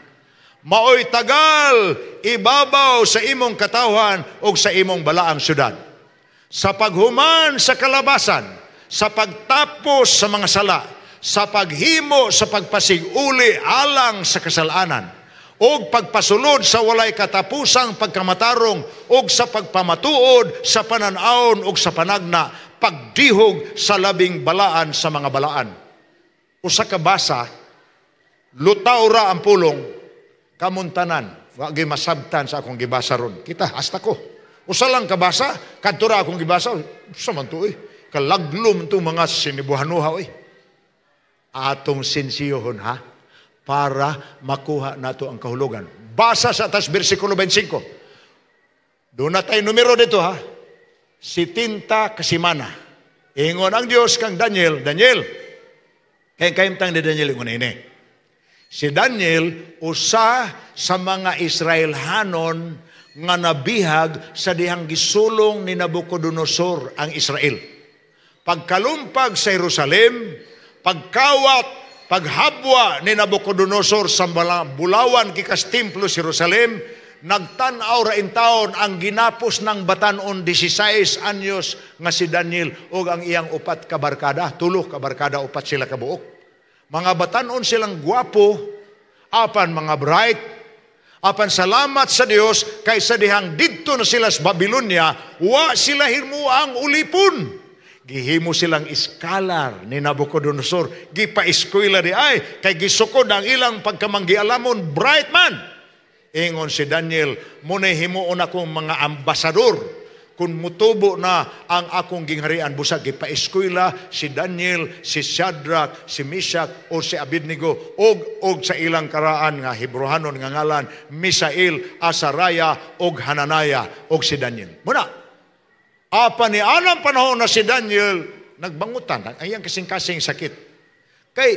Maoy tagal ibabaw sa imong katawhan ug sa imong balaang syudad. Sa paghuman sa kalabasan, sa pagtapos sa mga sala, sa paghimo sa pagpasig-uli alang sa kasalanan, og pagpasulod sa walay katapusang pagkamatarong, og sa pagpamatuod sa panan-awon og sa panagna, pagdihog sa labing balaan sa mga balaan. Usa ka basa, lutaw ra ang pulong, kamuntanan, wa gyud masabtan sa akong gibasa ron. Kita, hasta ko. Usa lang kabasa, kadto ra akong gibasa, sa man to eh. Kalaglom itong mga sinibuhanuha eh. Atong sinsiyohon ha, para makuha nato ang kahulugan. Basa sa tas bersikulo 25. Doon na tayo numero dito ha. 70 kasimana. Ingon ang Diyos kang Daniel, Daniel. Kaya kayimtang ni Daniel ingon ini. Si Daniel usa sa mga Israelhanon nga nabihag sa dihang gisulong ni Nabucodonosor ang Israel. Pagkalumpag sa Jerusalem, pagkawat, paghabwa ni Nabucodonosor sa bulawan gikas templo sa Jerusalem, nagtan-aw ra taon ang ginapos ng batanon 16 anyos nga si Daniel ug ang iyang upat ka barkada, tulo ka barkada, upat sila kabuok. Mga batanon silang gwapo, apan mga bright, apan salamat sa Dios kaysa dihang didto na sila sa Babylonia, wa sila himuang ulipon. Gihimo silang iskalar ni Nabucodonosor. Gipa-eskwela di ay, kay gisukod ang ilang pagkamanggialamon, bright man. Ingon si Daniel, muna'y himuon akong mga ambasador. Kung mutubo na ang akong gingharian, busag gipa-eskwela si Daniel, si Shadrach, si Meshach o si Abednego og sa ilang karaan nga Hebrohanon nga ngalan Misael, Azariah og Hananiah og si Daniel. Muna, apa ni anang panahon na si Daniel nagbangutan ang iyang kasing-kasing sakit. Kay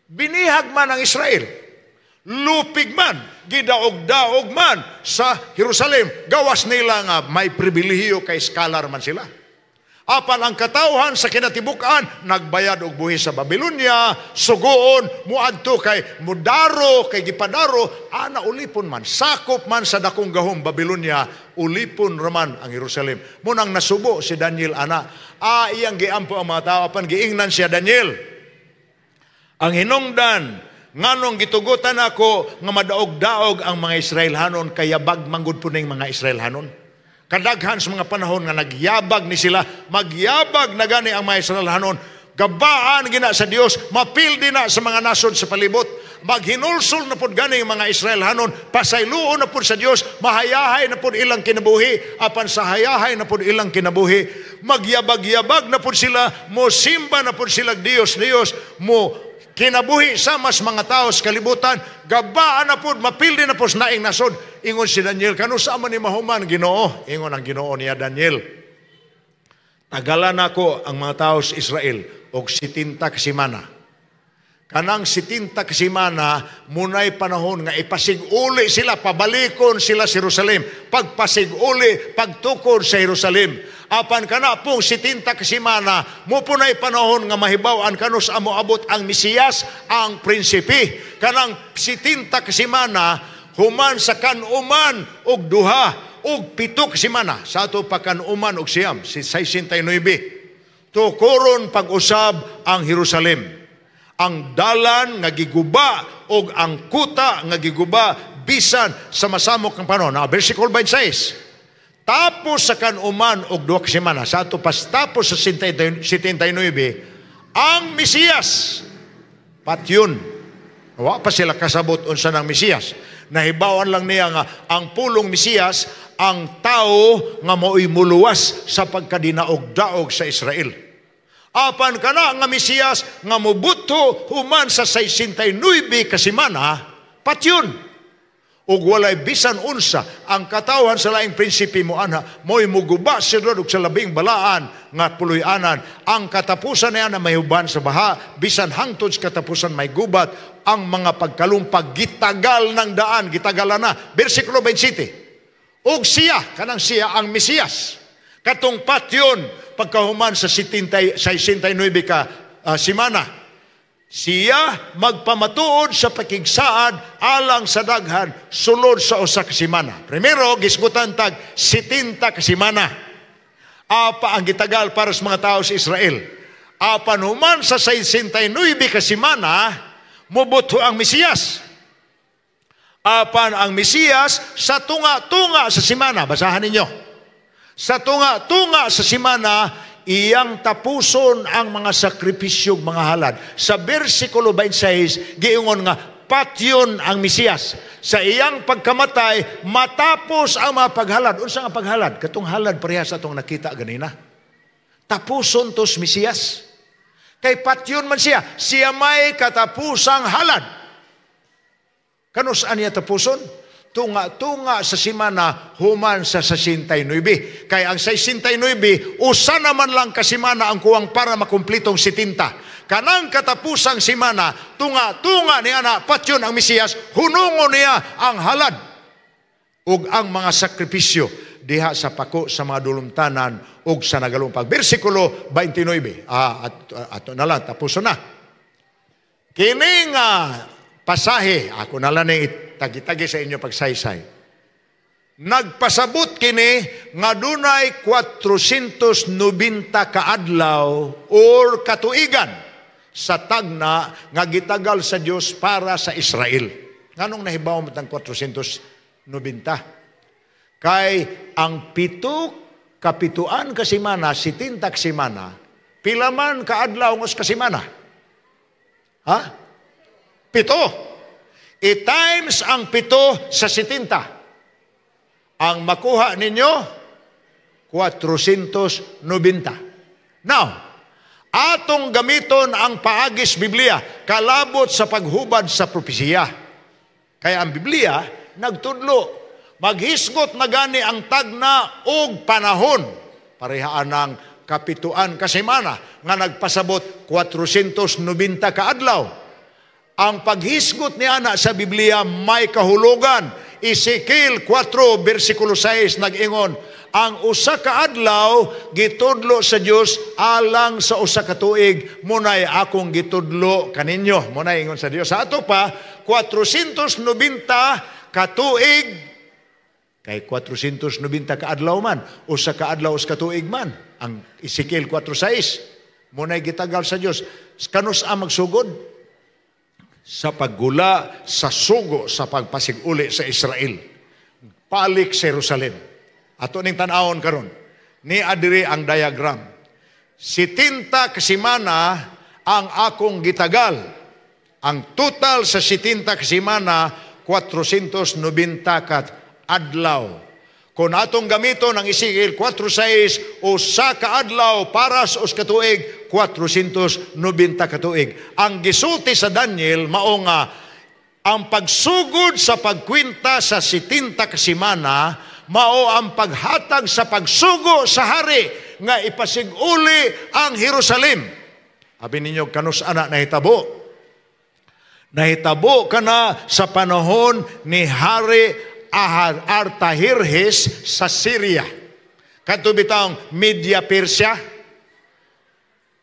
binihag man ang Israel, lupig man, gidaog-daog man sa Jerusalem. Gawas nila nga may pribilehiyo kay scholar man sila. Apan ang katawhan sa kinatibuk-an nagbayad og buhis sa Babylonia, sugoon muadto kay mudaro kay gipadaro ana, ulipon man, sakop man sa dakong gahom Babylonia, ulipon raman ang Jerusalem. Munang nasubo si Daniel ana. Ah, iyang giampo ang mga tao, apan giingnan siya Daniel. Ang hinungdan nganong gitugutan ako nga madaog-daog ang mga Israelhanon, kay yabag manggod puning mga Israelhanon. Kadaghan sa mga panahon nga nagyabag ni sila, magyabag na gani ang mga Israelhanon. Gabaan gina sa Dios, mapildi na sa mga nasod sa palibot. Maghinulsol na pud gani ang mga Israelhanon, pasayloon na pud sa Dios, mahayahay na pud ilang kinabuhi, apan sa hayahay na pud ilang kinabuhi, magyabag-yabag na pud sila, mosimba na pud sila Dios, Dios, mo kinabuhi sa mas mga tao sa kalibutan, gabaan na pud, mapildi na pud sa naing nasod. Ingon si Daniel, "Kanu sa man ni mahuman, Ginoo?" Ingon ang Ginoo niya, "Daniel, tagalan ako ang mga tao sa Israel og 70 ka semana. Kanang 70 ka semana, munay panahon nga ipasig-uli sila, pabalikon sila sa Jerusalem. Pagpasig-uli, pagtukod sa Jerusalem. Apan kana pong 70 ka semana, mo punay panahon nga mahibaw-an kanus amo abot ang Mesiyas, ang prinsipe. Kanang 70 ka semana, human sa kanuman og duha og 7 ka semana, sa ato pa kanuman og 9, si 69. Tukoron pag-usab ang Jerusalem. Ang dalan nga giguba og ang kuta nga giguba bisan sa masamok ng panahon." Now, versikulo 26. Tapos sa kanuman og 2 ka semana, sa ato pas tapos sa 79, ang Mesiyas, patyon. Wa pa sila kasabot unsa ng Mesiyas. Nahibawan lang niya nga ang pulong Mesiyas, ang tao nga mao'y muluwas sa pagkadinaog-daog sa Israel. Apan kana nga Mesiyas nga mubuto human sa 69 ka semana, patyon. Ug walay bisan unsa ang katawhan sa laing prinsipe mo anha, mo'y muguba sa ug sa labing balaan nga puloy-anan. Ang katapusan niya na mahuban sa baha, bisan hangtod sa katapusan may gubat ang mga pagkalumpag, gitagal ng daan, gitagalan na. Versikulo 27. Ug siya, kanang siya ang Mesiyas, katong patyon pagkahuman sa 69 ka semana, siya magpamatuod sa pakigsaad alang sa daghan sulod sa 1 ka semana. Primero, gisgutan tag 70 ka semana. Apa ang gitagal para sa mga tao sa Israel. Apan human sa 69 ka semana, mubuto ang Mesiyas. Apan ang Mesiyas sa tunga-tunga sa semana, basahan ninyo. Sa tunga-tunga sa semana, iyang tapuson ang mga sakripisyo, mga halad. Sa versikulo 26, giingon nga patyon ang Mesiyas. Sa iyang pagkamatay, matapos ang mga paghalad. Unsa nga paghalad? Katong halad parehas atong nakita ganina. Tapuson tos Mesiyas. Kay patyon man siya. Siya may katapusang halad. Kanus-a niya tapuson? Tunga-tunga sa semana human sa 69. Kay ang 69, usa naman lang ka semana ang kuwang para makumplitong 70. Kanang katapusang semana, tunga-tunga niya na patyon ang Mesiyas, hunungon niya ang halad ug ang mga sakripisyo diha sa pako sa mga dulumtanan ug sa nagalumpag. Versikulo 29. Ah, at, ato na lang, tapos na. Kini nga pasahe, ako na lang ni tagi-tagi sa inyo pagsaysay. Nagpasabot kini nga dunay 490 kaadlaw or katuigan sa tagna nga gitagal sa Dios para sa Israel. Nganong nahibaw mo tang 490? Kay ang 7 kapituan ka semana, 70 ka semana, pila man kaadlaw ngos ka semana? Ha? 7. I-times ang 7 sa 70. Ang makuha ninyo, 490. Now, atong gamiton ang paagis Biblia kalabot sa paghubad sa propesiya. Kaya ang Biblia nagtudlo, maghisgot na gani ang tagna og panahon. Parehaan ng kapituan ka semana nga nagpasabot 490 kaadlaw. Ang paghisgot ni ana sa Biblia may kahulugan. Ezekiel 4 versikulo 6 nag-ingon, Ang usa ka adlaw gitudlo sa Dios alang sa usa ka tuig, munay akong gitudlo kaninyo. Munay ingon sa Dios. Sa ato pa 490 ka tuig, kay 490 ka adlaw man, usa ka adlaw usa ka tuig man. Ang Ezekiel 4:6 munay gitagal sa Dios. Kanus ang magsugod sa paggula sa sugo sa pagpasiguli sa Israel, palik sa Jerusalem. Ato ning tan-awon karon. Ni adiri ang diagram. 70 kasimana ang akong gitagal. Ang total sa 70 kasimana, 490 ka adlaw. Kung atong gamiton ang Ezekiel 4:6, usa ka adlaw para sa usa ka tuig, 490 ka tuig. Ang gisulti sa Daniel mao nga ang pagsugod sa pagkwenta sa 70 kasimana mao ang paghatag sa pagsugo sa hari nga ipasiguli ang Jerusalem. Abi ninyo, kanus ana nahitabo? Nahitabo kana sa panahon ni Hari Artaherhes sa Syria. Kadto bitawng Media Persia,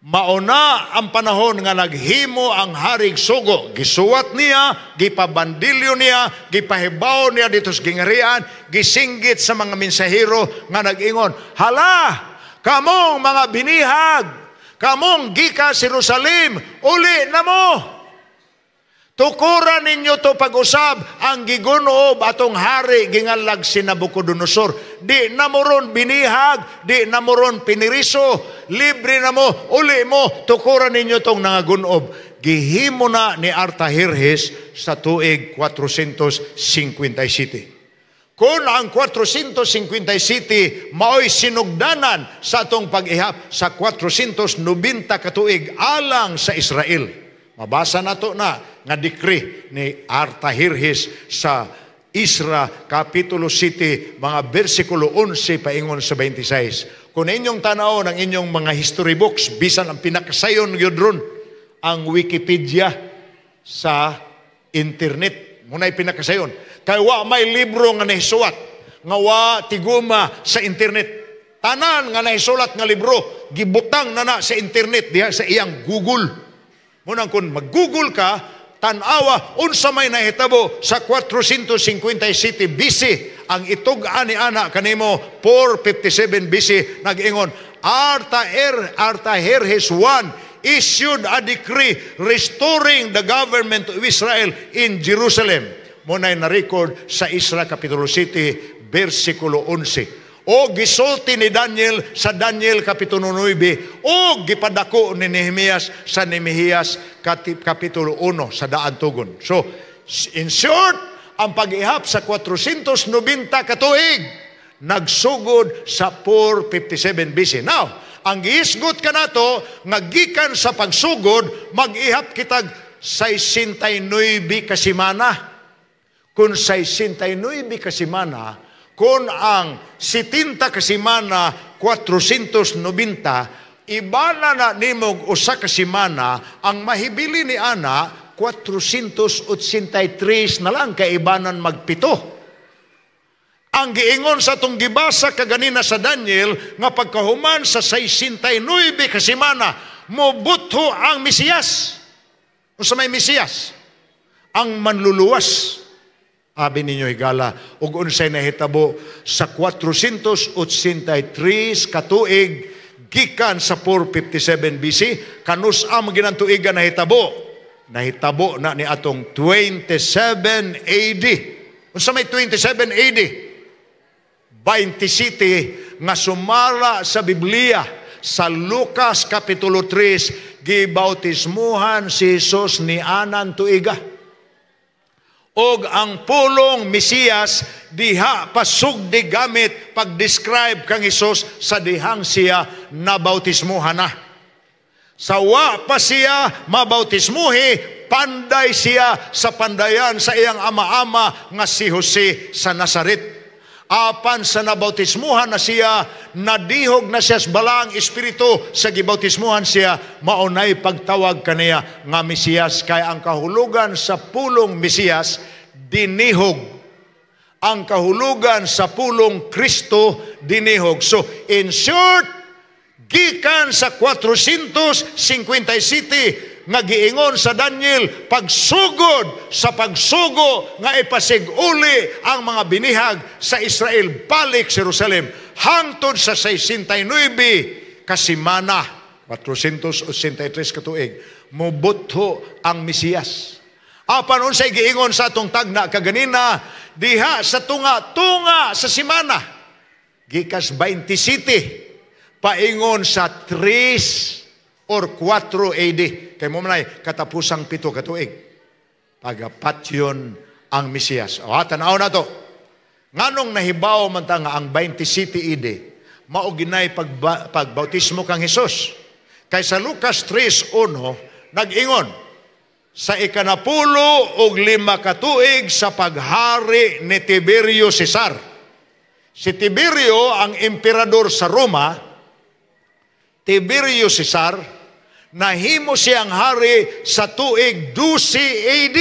mauna ang panahon nga naghimo ang harig sugo. Gisuwat niya, gipabandilyo niya, gipahibaw niya dito sa gingarian, gisinggit sa mga mensahero nga nag-ingon, "Hala, kamong mga binihag, kamong gika sa Jerusalem, uli na mo. Tukuran ninyo to pag-usab ang gigunob atong hari gingalag si Nabucodonosor. Di na mo ron binihag, di na mo ron piniriso, libre na mo, uli mo, tukuran ninyo tong nangagunob." Gihimo na ni Artaherhes sa tuig 457. Kung ang 457 mao'y sinugdanan sa atong pag-ihap sa 490 katuig alang sa Israel. Mabasa nato na nga decree ni Artaherhes sa Isra Kapitulo 7, mga versikulo 11 paingon sa 26. Kung inyong tanaw ng inyong mga history books, bisan ang pinakasayon gyud ron, ang Wikipedia sa internet. Muna'y pinakasayon. Kay wa may libro nga nahisuwat, nga wa tiguma sa internet. Tanan nga nahisulat nga libro, gibutang na na sa internet diha sa iyang Google. Munang kung mag-Google ka, tan-awa unsa may nahitabo sa 457 BC. Ang itug-an ni ana kanimo 457 BC, nag-ingon Artaherhes I issued a decree restoring the government of Israel in Jerusalem. Muna'y na-record sa Isra Kapitulo 7, versikulo 11. O gisulti ni Daniel sa Daniel Kapitulo 9, o gipadako ni Nehemias sa Nehemias Kapitulo 1 sa daan tugon. So, in short, ang pag-ihap sa 490 katuig nagsugod sa 457 BC. Now, ang gihisgot kanato nga gikan sa pagsugod, mag-ihap kitag 69 kasimana. Kung 69 kasimana, kung ang 70 kasimana 490, ibana na nimog usa ka semana, ang mahibili ni ana 483 na lang, kay ibanan magpito. Ang giingon sa atong gibasa kaganina sa Daniel nga pagkahuman sa 69 kasimana, mobutho ang Mesiyas. Unsa may Mesiyas? Ang manluluwas. Abi ninyo higala, ug unsay nahitabo sa 483 katuig gikan sa 457 BC, kanus ang ginantuigan nahitabo? Nahitabo na ni atong 27 AD. Unsa may 27 AD? 27 nga sumala sa Biblia sa Lucas Kapitulo 3, gibautismuhan si Jesus ni anan tuiga. Og ang pulong Mesiyas diha pasugdi gamit pag-describe kang Hesus sa dihang siya nabautismuhan na. Sa wa pa siya mabautismuhi, panday siya sa pandayan sa iyang ama-ama nga si Jose sa Nazaret. Apan sa nabautismuhan na siya, nadihog na siya sa balaang espiritu sa gibautismuhan siya, maunay pagtawag kaniya nga Mesiyas, kay ang kahulugan sa pulong Mesiyas, dinihog. Ang kahulugan sa pulong Kristo, dinihog. So, in short, gikan sa 457 nga giingon sa Daniel, pagsugod sa pagsugo nga ipasig-uli ang mga binihag sa Israel balik sa Jerusalem hangtod sa 69 kasimana, 483 ka tuig, mubutho ang Mesiyas. Apan unsay giingon sa atong tagna kaganina diha sa tunga-tunga sa simana, gikas 27 paingon sa 3 or 4 AD, kay mao manay katapusang 7 ka tuig, pagapatyon ang Mesiyas? O, tanaw na to. Nganong nahibaw man ta nga ang 27 AD mao ginay pagbautismo kang Hesus? Kay sa Lucas 3:1 nag-ingon, sa ika-15 katuig sa paghari ni Tiberio Cesar. Si Tiberio ang emperador sa Roma. Tiberio Cesar, nahimo siyang hari sa tuig 12 AD.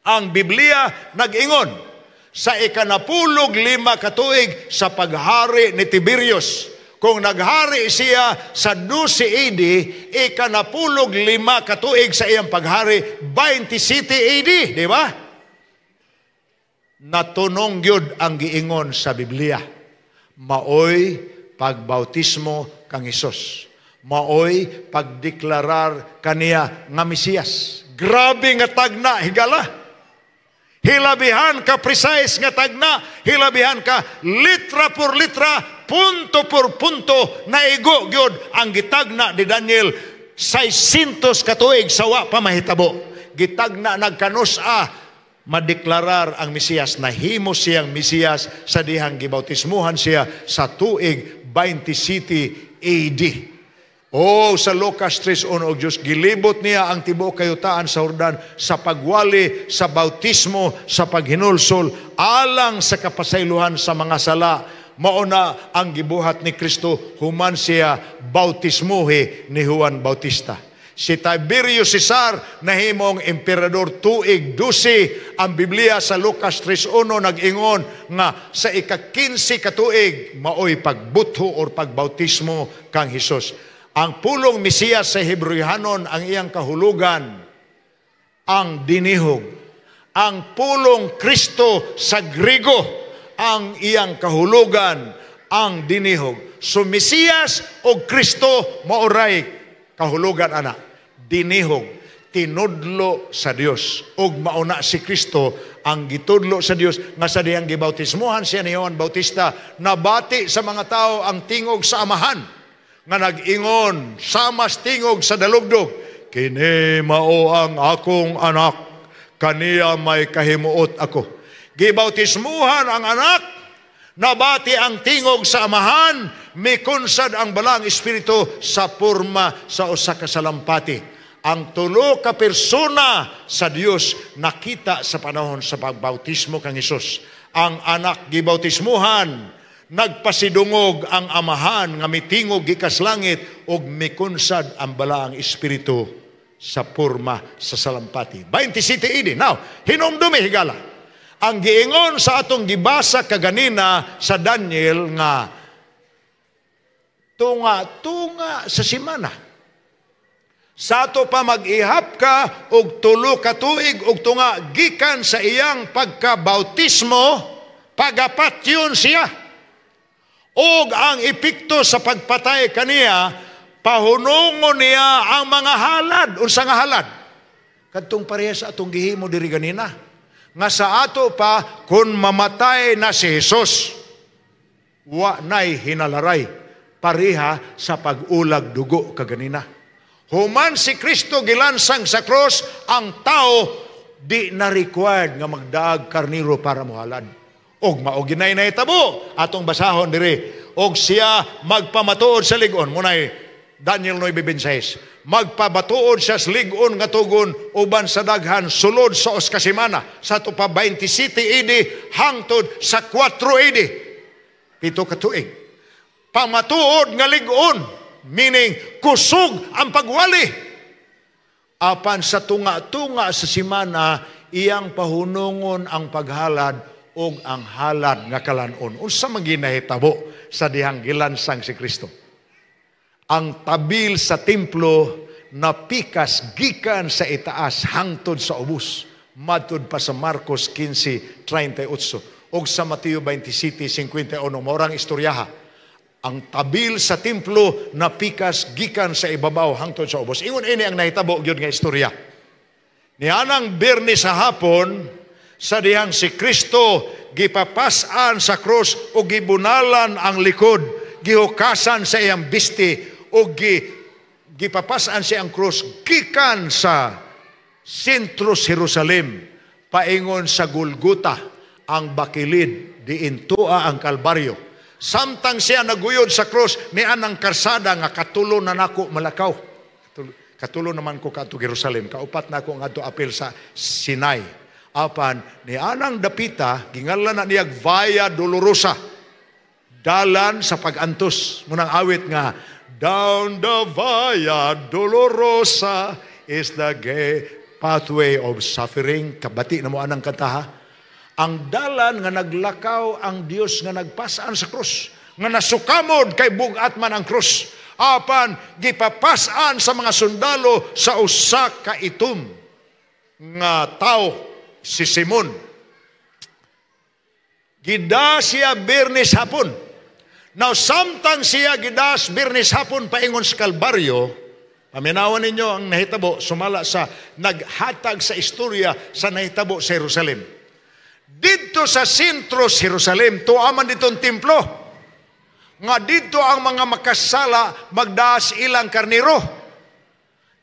Ang Biblia nag-ingon, sa ika-15 katuig sa paghari ni Tiberius. Kung naghari siya sa 12 AD, ika-15 katuig sa iyang paghari, 27 AD, di ba? Natunong gyud ang giingon sa Biblia. Maoy pagbautismo kang Hesus. Maoy pagdeklarar kaniya nga Mesiyas. Grabe nga tagna, higala. Hilabihan ka precise nga tagna, hilabihan ka litra por litra, punto por punto, naigo gyud ang gitagna ni Daniel 600 katuig sa wa pa mahitabo. Gitagna nagkanus-a madeklarar ang Mesiyas. Nahimo siyang Mesiyas sa dihang gibautismuhan siya sa tuig 27 AD. Oh, sa Lucas 3:1 og Diyos, gilibot niya ang tibuok kayutaan sa Jordan sa pagwali, sa bautismo, sa paghinulsol, alang sa kapasaylohan sa mga sala. Mao na ang gibuhat ni Kristo human siya bautismuhi ni Juan Bautista. Si Tiberius Caesar nahimong emperador tuig 12. Ang Biblia sa Lucas 3:1 nag-ingon nga sa ika-15 katuig maoy pagbutho or pagbautismo kang Hesus. Ang pulong Mesiyas sa Hebreohanon, ang iyang kahulugan, ang dinihog. Ang pulong Kristo sa Griego, ang iyang kahulugan, ang dinihog. So Mesiyas o Kristo, maoray kahulugan ana, dinihog, tinudlo sa Dios. Ug mauna si Kristo ang gitudlo sa Dios nga sa dihang gibautismuhan siya ni Juan Bautista, nabati sa mga tao ang tingog sa Amahan nga nag-ingon samas tingog sa dalugdog, "Kini mao ang akong anak, kaniya may kahimuot ako." Gibautismuhan ang anak, nabati ang tingog sa Amahan, mikunsad ang Balaang Espiritu sa porma sa usa ka salampati. Ang tulo ka persona sa Dios nakita sa panahon sa pagbautismo kang Hesus. Ang anak gibautismuhan, nagpasidungog ang Amahan nga mitingog gikas langit, ug mikunsad ang Balaang Espiritu sa porma sa salampati. 27 AD. Now, hinumdumi, higala. Ang giingon sa atong gibasa kaganina sa Daniel nga tunga-tunga sa simana. Sa ato pa mag-ihap ka og 3 ka tuig og tunga gikan sa iyang pagkabautismo, pagapatyon siya. Og ang epekto sa pagpatay kaniya, pahunungon niya ang mga halad. Unsa nga halad? Kadtong pareha sa atong gihimo diri ganina. Nga sa ato pa, kung mamatay na si Jesus, wa nay hinalaray, pareha sa pag-ulag dugo kaganina. Human si Kristo gilansang sa cross, ang tao di na required nga magdaag karniro para mohalad. Og mao ginay nahitabo, atong basahon diri. Og siya magpamatuod sa lig-on, munay Daniel 9:26. Magpabatuod siya sa lig-on nga tugon uban sa daghan sulod sa usa ka semana, sa ato pa 27 AD hangtod sa 4 AD. 7 ka tuig. Pamatuod nga lig-on, meaning kusog ang pagwali. Apan sa tunga-tunga sa simana, iyang pahunungon ang paghalad. ug ang halad nga kalan-on. Unsa man ginahitabo sa dihang gilansang si Kristo? Ang tabil sa templo napikas gikan sa itaas hangtod sa ubos. Matud pa sa Marcos 15:38 ug sa Mateo 27:51, mao rang istoryaha. Ang tabil sa templo napikas gikan sa ibabaw hangtod sa ubos. Ingon ini ang nahitabo gyud nga istorya. Nianang Biyernes sa hapon, sa dihang si Kristo gipapas-an sa krus o gibunalan ang likod, gihukasan sa iyang bisti o gipapas-an siya ang krus gikan sa sentro sa Jerusalem paingon sa Golgota, ang bakilid diin tua ang Kalbaryo. Samtang siya naguyod sa krus nianang karsada nga katulo na nako malakaw. Katulo naman ko kadto Jerusalem, kaupat na ako ngadto apil sa Sinai. Apan nianang dapita, gingalan na niyag Via Dolorosa, dalan sa pagantos. Munang awit nga, "Down the Via Dolorosa is the gay pathway of suffering." Kabati na mo anang kantaha. Ang dalan nga naglakaw ang Dios nga nagpasaan sa krus, nga nasukamod kay bugat man ang krus. Apan gipapasan sa mga sundalo sa usa ka itom nga tao, si Simon. Gida siya Biyernes hapon. Now, samtang siya gidas Biyernes hapon paingon sa Kalbaryo, paminawan ninyo ang nahitabo sumala sa naghatag sa istorya sa nahitabo sa Jerusalem. Didto sa sentro sa Jerusalem, tuwa man ditong templo. Nga didto ang mga makasala magdaas ilang karniro.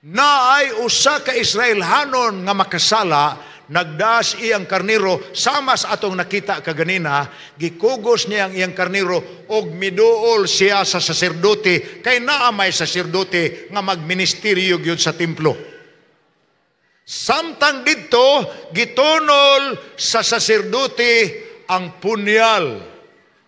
Naay usa ka Israelhanon nga makasala, nagdaas iyang karniro sama sa atong nakita kaganina, gikugos niya ang iyang karniro og miduol siya sa saserdote kay naa may saserdote nga magministeryo gyud sa templo. Samtang didto, gitunol sa saserdote ang punyal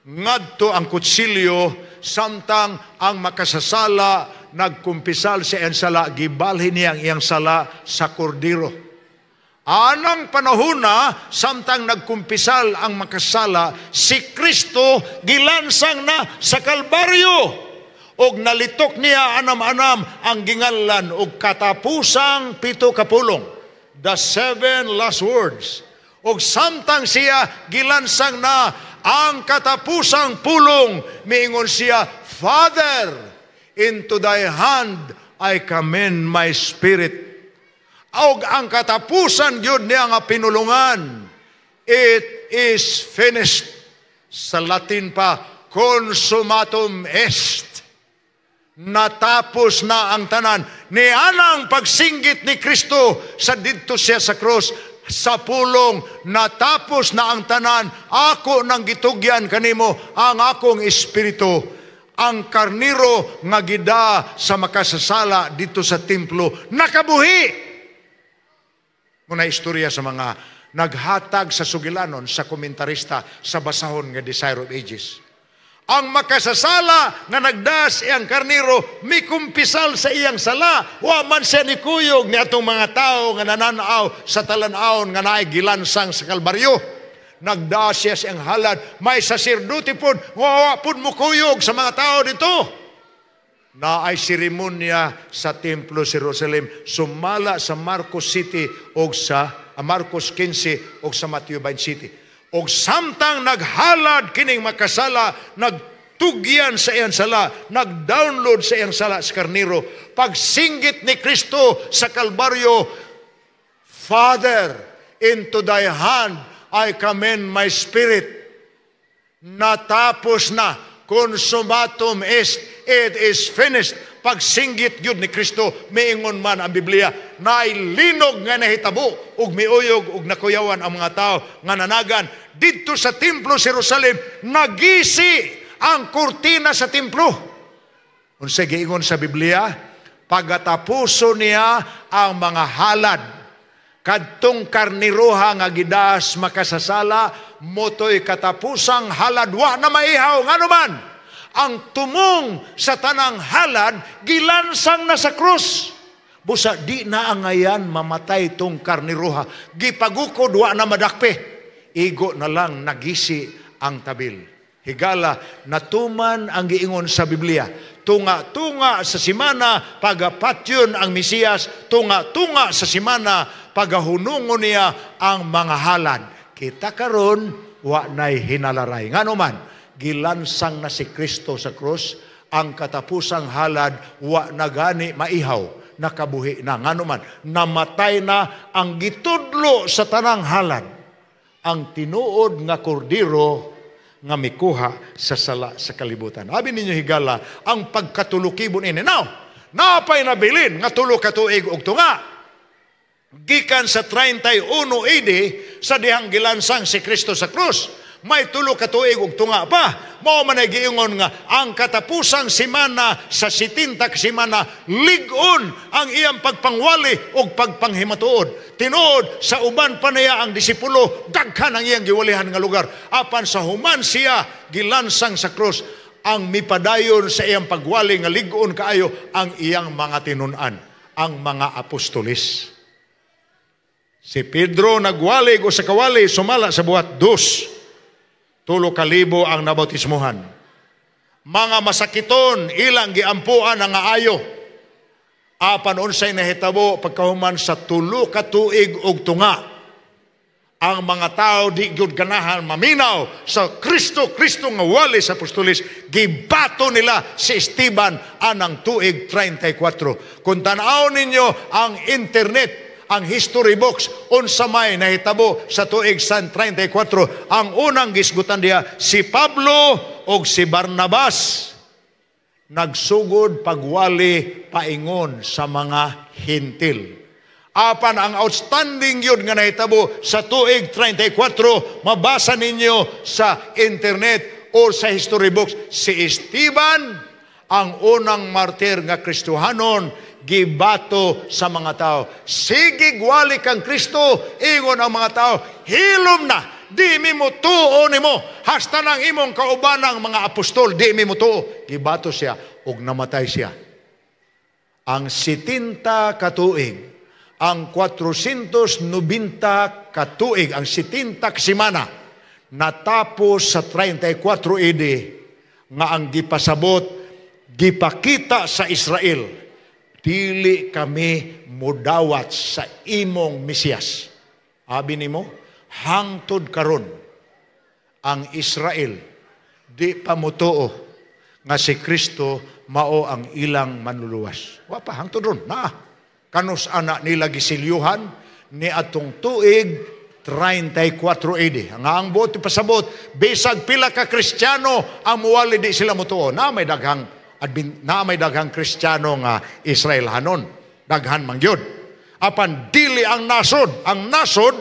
ngadto ang kutsilyo samtang ang makasasala nagkumpisal sa iyang sala, gibalhin niya ang iyang sala sa kordero. Anang panahona, samtang nagkumpisal ang makasala, si Kristo gilansang na sa Kalbaryo. Og nalitok niya anam-anam ang gingalan og katapusang pito kapulong. The seven last words. Og samtang siya gilansang na ang katapusang pulong, miingon siya, "Father, into thy hand I commend my spirit." Og ang katapusan gyud niya nga pinulungan, "It is finished." Sa Latin pa, "Consummatum est." Natapos na ang tanan. Ni anang pagsinggit ni Kristo sa didto siya sa krus, sa pulong, "Natapos na ang tanan, ako nang gitugyan kanimo ang akong espiritu." Ang karniro nga gida sa makasasala dito sa templo, nakabuhi. Muna istorya sa mga naghatag sa sugilanon sa komentarista sa basahon nga Desire of Ages. Ang makasasala nga nagdas iyang karniro, mikumpisal sa iyang sala. Wa man siya ni kuyog ni atong mga tao nga nananaw sa talan-awon nga naay gilansang sa Kalbaryo. Nagdas siya sa iyang halad. May saserdote pod, wa pod mo kuyog sa mga tao dito. Naay seremonya sa templo sa Jerusalem sumala sa Marcos City o sa Marcos 15 o sa Mateo 27. Og samtang naghalad kining makasala, nagtugyan sa iyang sala, nagdownload sa iyang sala sa karniro, pagsinggit ni Kristo sa Kalbaryo, "Father, into thy hand I commend my spirit." Natapos na. "Consummatum est." It is finished. Pagsinggit gyud ni Kristo, miingon man ang Biblia, naay linog nga nahitabo ug miuyog ug nakuyawan ang mga tao nga nanagan didto sa templo sa Jerusalem, nagisi ang kurtina sa templo. Unsay giingon sa Biblia? Pagatapuso niya ang mga halad, kadtong karniroha nga gidas makasasala, motoy katapusang halad, wa na maihaw. Ngano man ang tumong sa tanang halad gilansang na sa krus. Busa di na angayan mamatay tong karniroha. Gipagukod, wa na madakpe. Igo na lang nagisi ang tabil. Higala, natuman ang giingon sa Biblia. Tunga-tunga sa simana, pagapatyon ang Mesiyas. Tunga-tunga sa simana, pagahunungon niya ang mga halad. Kita karon wa nay hinalaray. Ngano man, gilansang na si Kristo sa krus, ang katapusang halad wa na gani maihaw, nakabuhi na. Ngano man, namatay na ang gitudlo sa tanang halad, ang tinuod nga kordero nga mikuha sa sala sa kalibutan. Abi ninyo, higala, ang pagkatulukibon ini. Now, napay nabilin nga tulo ka tuig og tunga. Gikan sa 31 AD sa dihang gilansang si Kristo sa krus, may tulo ka tuig og tunga pa. Mao man ay giingon nga ang katapusang simana sa 70 ka simana, lig-on ang iyang pagpangwali og pagpanghimatuod. Tinuod, sa uban pa niya ang disipulo, daghan ang iyang giwalihan nga lugar. Apan sa human siya gilansang sa krus, ang mipadayon sa iyang pagwali nga lig-on kaayo ang iyang mga tinun-an, ang mga apostolis. Si Pedro nagwali o sa kawali sumala sa Buhat 2. 3,000 ang nabautismuhan. Mga masakiton ilang giampuan ang ayo. Apan unsay nahitabo pagkahuman sa 3 ka tuig og tunga? Ang mga tao di gyud ganahan maminaw sa Kristo, Kristo nga wali sa apostolis. Gibato nila si Esteban anang tuig 34. Kung tan-aw ninyo ang internet, ang history books, unsa may nahitabo sa tuig san 34, ang unang gisgutan diha, si Pablo og si Barnabas nagsugod pagwali paingon sa mga Hentil. Apan ang outstanding yun nga nahitabo sa tuig 34, mabasa ninyo sa internet or sa history books, si Esteban, ang unang martir nga Kristohanon, gibato sa mga tao. "Sige gwali kang Kristo," ingon ang mga tao, "hilom na, di mi mutuo nimo, hasta nang imong kaubanang mga apostol, di mi mutuo." Gibato siya, ug namatay siya. Ang 70 katuig, ang 490 katuig, ang 70 simana, natapos sa 34 AD nga ang gipasabot, gipakita sa Israel, "Dili kami mudawat sa imong Mesiyas." Abi nimo, hangtod karon ang Israel di pa mutuo nga si Kristo mao ang ilang manluluwas. Wa pa hangtod ron na. Kanus ana nila gisilyuhan ni atong tuig 34 AD. Ang buot pasabot, bisag pila ka Kristiyano ang muwali, di sila mutuo. Na may daghang Kristiyano nga Israelhanon. Daghan man gyud. Apan dili ang nasod, ang nasod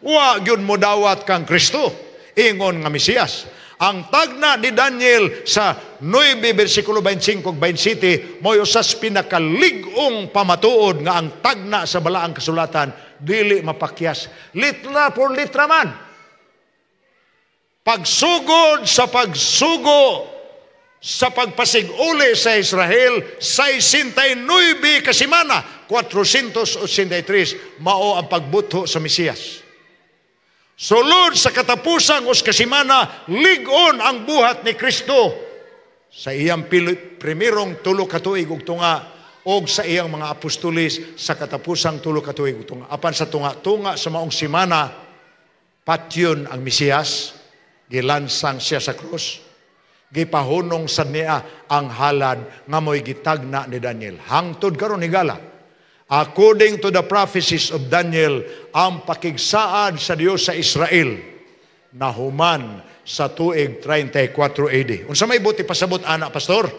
wa gyud modawat kang Kristo ingon nga Mesiyas. Ang tagna ni Daniel sa 9 versikulo 25 ug 27 mo'y usas pinakalig-ong pamatuod nga ang tagna sa Balaang Kasulatan dili mapakyas. Litra por litra man. Pagsugod sa pagsugo sa pagpasig-uli sa Israel, 69 ka semana, 483, mao ang pagbutho sa Mesiyas. Sulod sa katapusang 1 ka semana, lig-on ang buhat ni Kristo sa iyang primerong 3 ka tuig ug tunga og sa iyang mga apostolis sa katapusang 3 ka tuig ug tunga. Apan sa tunga-tunga sa maong semana, patyon ang Mesiyas, gilansang siya sa krus, gipahunong sa niya ang halad nga mo'y gitagna ni Daniel. Hangtod karon, higala, according to the prophecies of Daniel, ang pakigsaad sa Dios sa Israel nahuman sa tuig 34 AD. Unsa may buot pasabot ana, pastor?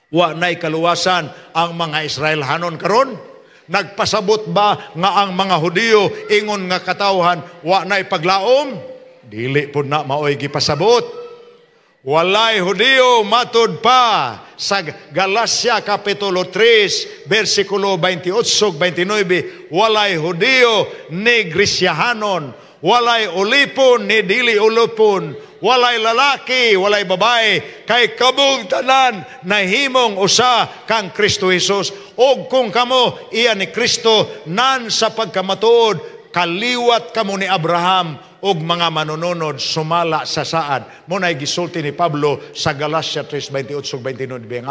Wa na'y kaluwasan ang mga Israelhanon karon? Nagpasabot ba nga ang mga Hudiyo ingon nga katawhan wa na'y paglaom? Dili pud na maoy gipasabot. Walay Hudiyo matud pa sa Galacia Kapitulo 3 versikulo 28 ug 29, walay Hudiyo ni Gresyahanon, walay ulipon ni dili ulipon, walay lalaki, walay babae, kay kamong tanan nahimong usa kang Kristo Jesus. Og kung kamo iya ni Kristo, nan sa pagkamatuod kaliwat kamo ni Abraham. og mga manununod sumala sa saad. Mo nay gisulti ni Pablo sa Galatia 3:28 ug 29.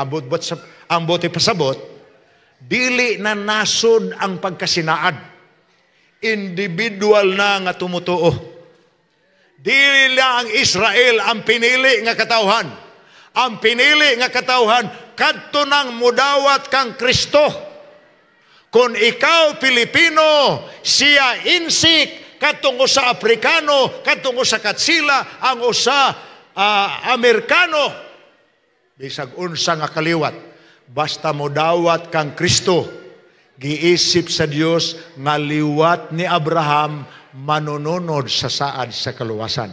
Ang buot ipasabot, dili na nasod ang pagkasinaad. Individual na nga tumutuo. Dili na ang Israel ang pinili nga katawhan. Ang pinili nga katawhan kadto nang mudawat kang Kristo. Kung ikaw Pilipino, siya Insik, kadtong usa Afrikano, kadtong usa Katsila, ang usa Amerikano, bisag unsa nga kaliwat, basta modawat kang Kristo, giisip sa Dios nga liwat ni Abraham, manununod sa saad sa kaluwasan.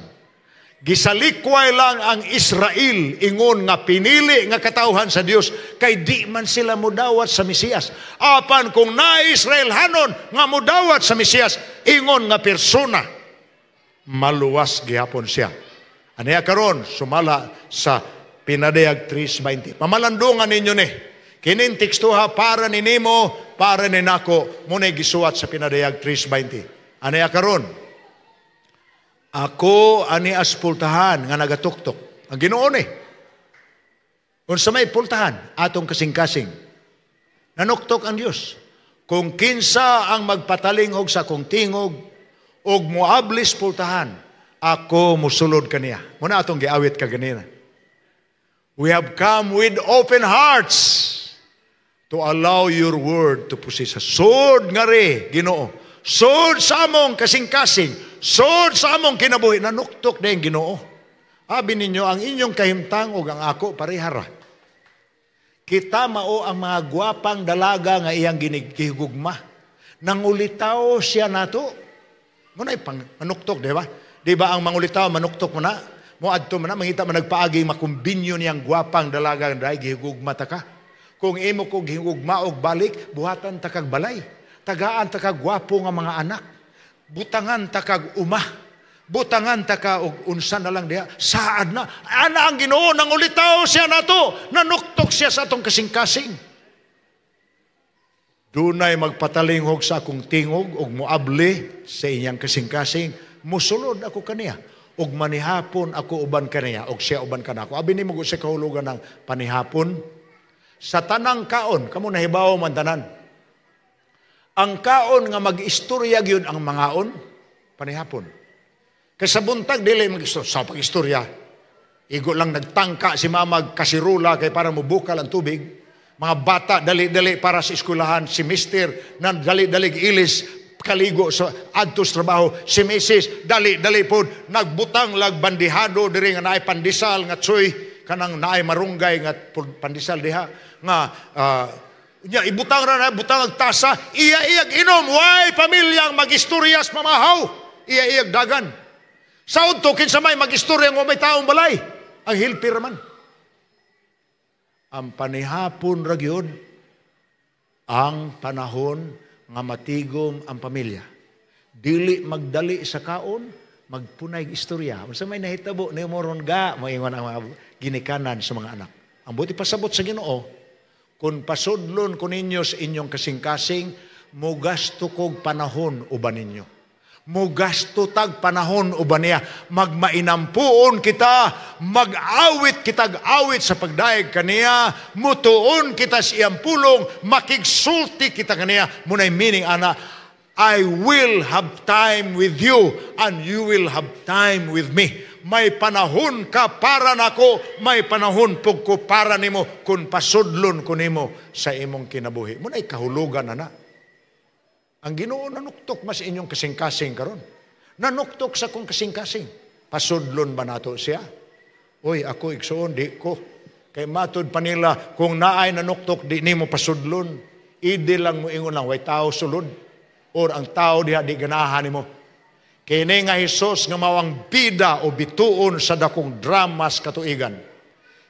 Gisalikway lang ang Israel ingon nga pinili nga katawhan sa Dios kay di man sila mudawat sa Mesiyas. Apan kung na Israelhanon nga mudawat sa Mesiyas ingon nga persona, maluwas gihapon siya. Aniya karon sumala sa Pinadayag 3:20. Pamalandungan ninyo ni. Kining tekstuha para ni nimo, para ni nako, muna'y gisuwat sa Pinadayag 3:20. Aniya karon? Ako ani as pultahan nga nagatuktok. Ang Ginoo ni. Unsa may pultahan atong kasing-kasing. Nanuktok ang Dios. Kung kinsa ang magpatalingog sa akong tingog og moablis pultahan, ako musulod kaniya. Muna atong giawit kaganina. We have come with open hearts to allow your word to possess us. Sud ngari, Ginoo. Sud sa among kasing-kasing. Sud sa among kinabuhi. Nanuktok na yung Ginoo. Abi ninyo, ang inyong kahimtang o ang ako, parehara. Kita mao ang mga gwapang dalaga nga iyang gihugma. Nangulitaw siya nato. Muna'y pang manuktok, di ba? Di ba ang mangulitaw, manuktok mo na? Mo adto man na, mangita man nagpaagi, makumbinyo niyang gwapang dalaga nga dahil gihugma ta ka. Kung imo ko gihugma og balik, buhatan ta kag balay. Tagaan ta kag gwapo nga mga anak. Butangan ta kag uma. Butangan ta ka og unsa na lang diha. Saad na. Ana ang Ginoo, nangulitaw siya nato. Nanuktok siya sa atong kasing-kasing. Dunay magpatalinghog sa akong tingog og moabli sa inyang kasing-kasing, musulod ako kaniya. Og manihapon ako uban kaniya, og siya uban kanako. Abi nimo sa kahulugan ng panihapon. Sa tanang kaon, kamo nahibaw man tanan. Ang kaon nga mag-istorya gyud ang mangaon, panihapon. Kay sa buntag dili mag-istorya, sa pag-istorya. Igo lang nagtangka si mama kasirula kay para mobukal ang tubig. Mga bata dali-dali para sa eskwelahan, si mister na dali-dali ilis kaligo sa adto sa trabaho, si misis dali-dali pod nagbutang lag bandihado diri nga naay pandesal nga tsoy kanang naay marunggay nga pandesal diha nga nya ibutang ra na butang ang tasa, iya iyag inom, way pamilyang magistoryas mamahaw, iya iyag dagan. Sa udto kinsa may magistorya nga may taong balay, ang hilpir man. Ang panihapon ra gyud ang panahon nga matigom ang pamilya. Dili magdali sa kaon, magpunay istorya. Unsa may nahitabo nimo ron ga, moingon ang mga ginikanan sa mga anak. Ang buti pasabot sa Ginoo, kung pasudlon ko ninyo sa inyong kasing-kasing, mugasto kog panahon uban ninyo. Mugasto tag panahon uban niya. Magmainampuon kita, mag-awit kitag awit sa pagdayeg kaniya, mutuon kita sa iyang pulong, makigsulti kita kaniya. Munay meaning ana, I will have time with you and you will have time with me. May panahon ka para nako, may panahon pug ko para nimo kung pasudlon ko nimo sa imong kinabuhi. Munay kahulugan na na. Ang Ginoo nanuktok mas inyong kasing-kasing karon. Nanuktok sa kong kasing-kasing. Pasudlon ba nato siya? Uy, ako igsuon, di ko. Kay matud pa nila, kung naay nanuktok, di nimo pasudlon. Idi lang mo ingon lang, way tao sulod. Or ang tao diha di ganahan nimo. Kini nga Hesus nga mao ang bida o bituon sa dakong dramas katuigan.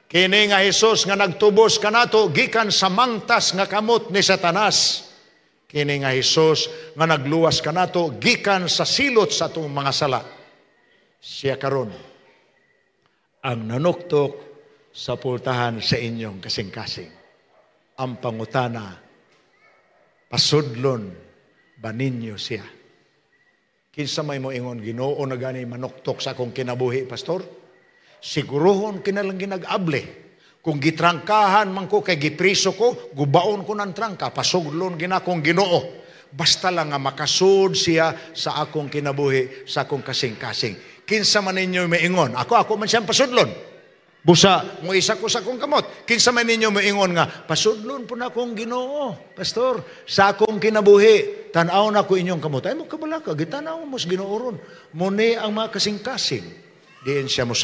Kini nga Hesus nga nagtubos kanato gikan sa mangtas nga kamot ni Satanas. Kini nga Hesus nga nagluwas kanato gikan sa silot sa atong mga sala. Siya karon ang nanuktok sa pultahan sa inyong kasing-kasing. Ang pangutana, pasudlon ba ninyo siya? Kinsa may moingon, "Ginoo na gani manuktok sa akong kinabuhi, pastor? Siguruhon kinalang ginag-able. Kung gitrangkahan man ko kay gipriso ko, gubaon ko ng trangka, pasudlon ginakong Ginoo. Basta lang nga makasud siya sa akong kinabuhi, sa akong kasing-kasing." Kinsa man ninyo maingon, ako man siyang pasudlon. Busa, mo isa ko sa akong kamot. Kinsa man ninyo maingon nga, "Pasudlon po na akong Ginoo, pastor, sa akong kinabuhi. Tanaw na ko inyong kamot." Ay mo kabalaka, gitanaw mo sa Ginoo ron. Muni ang mga kasing-kasing. Diin siya mo.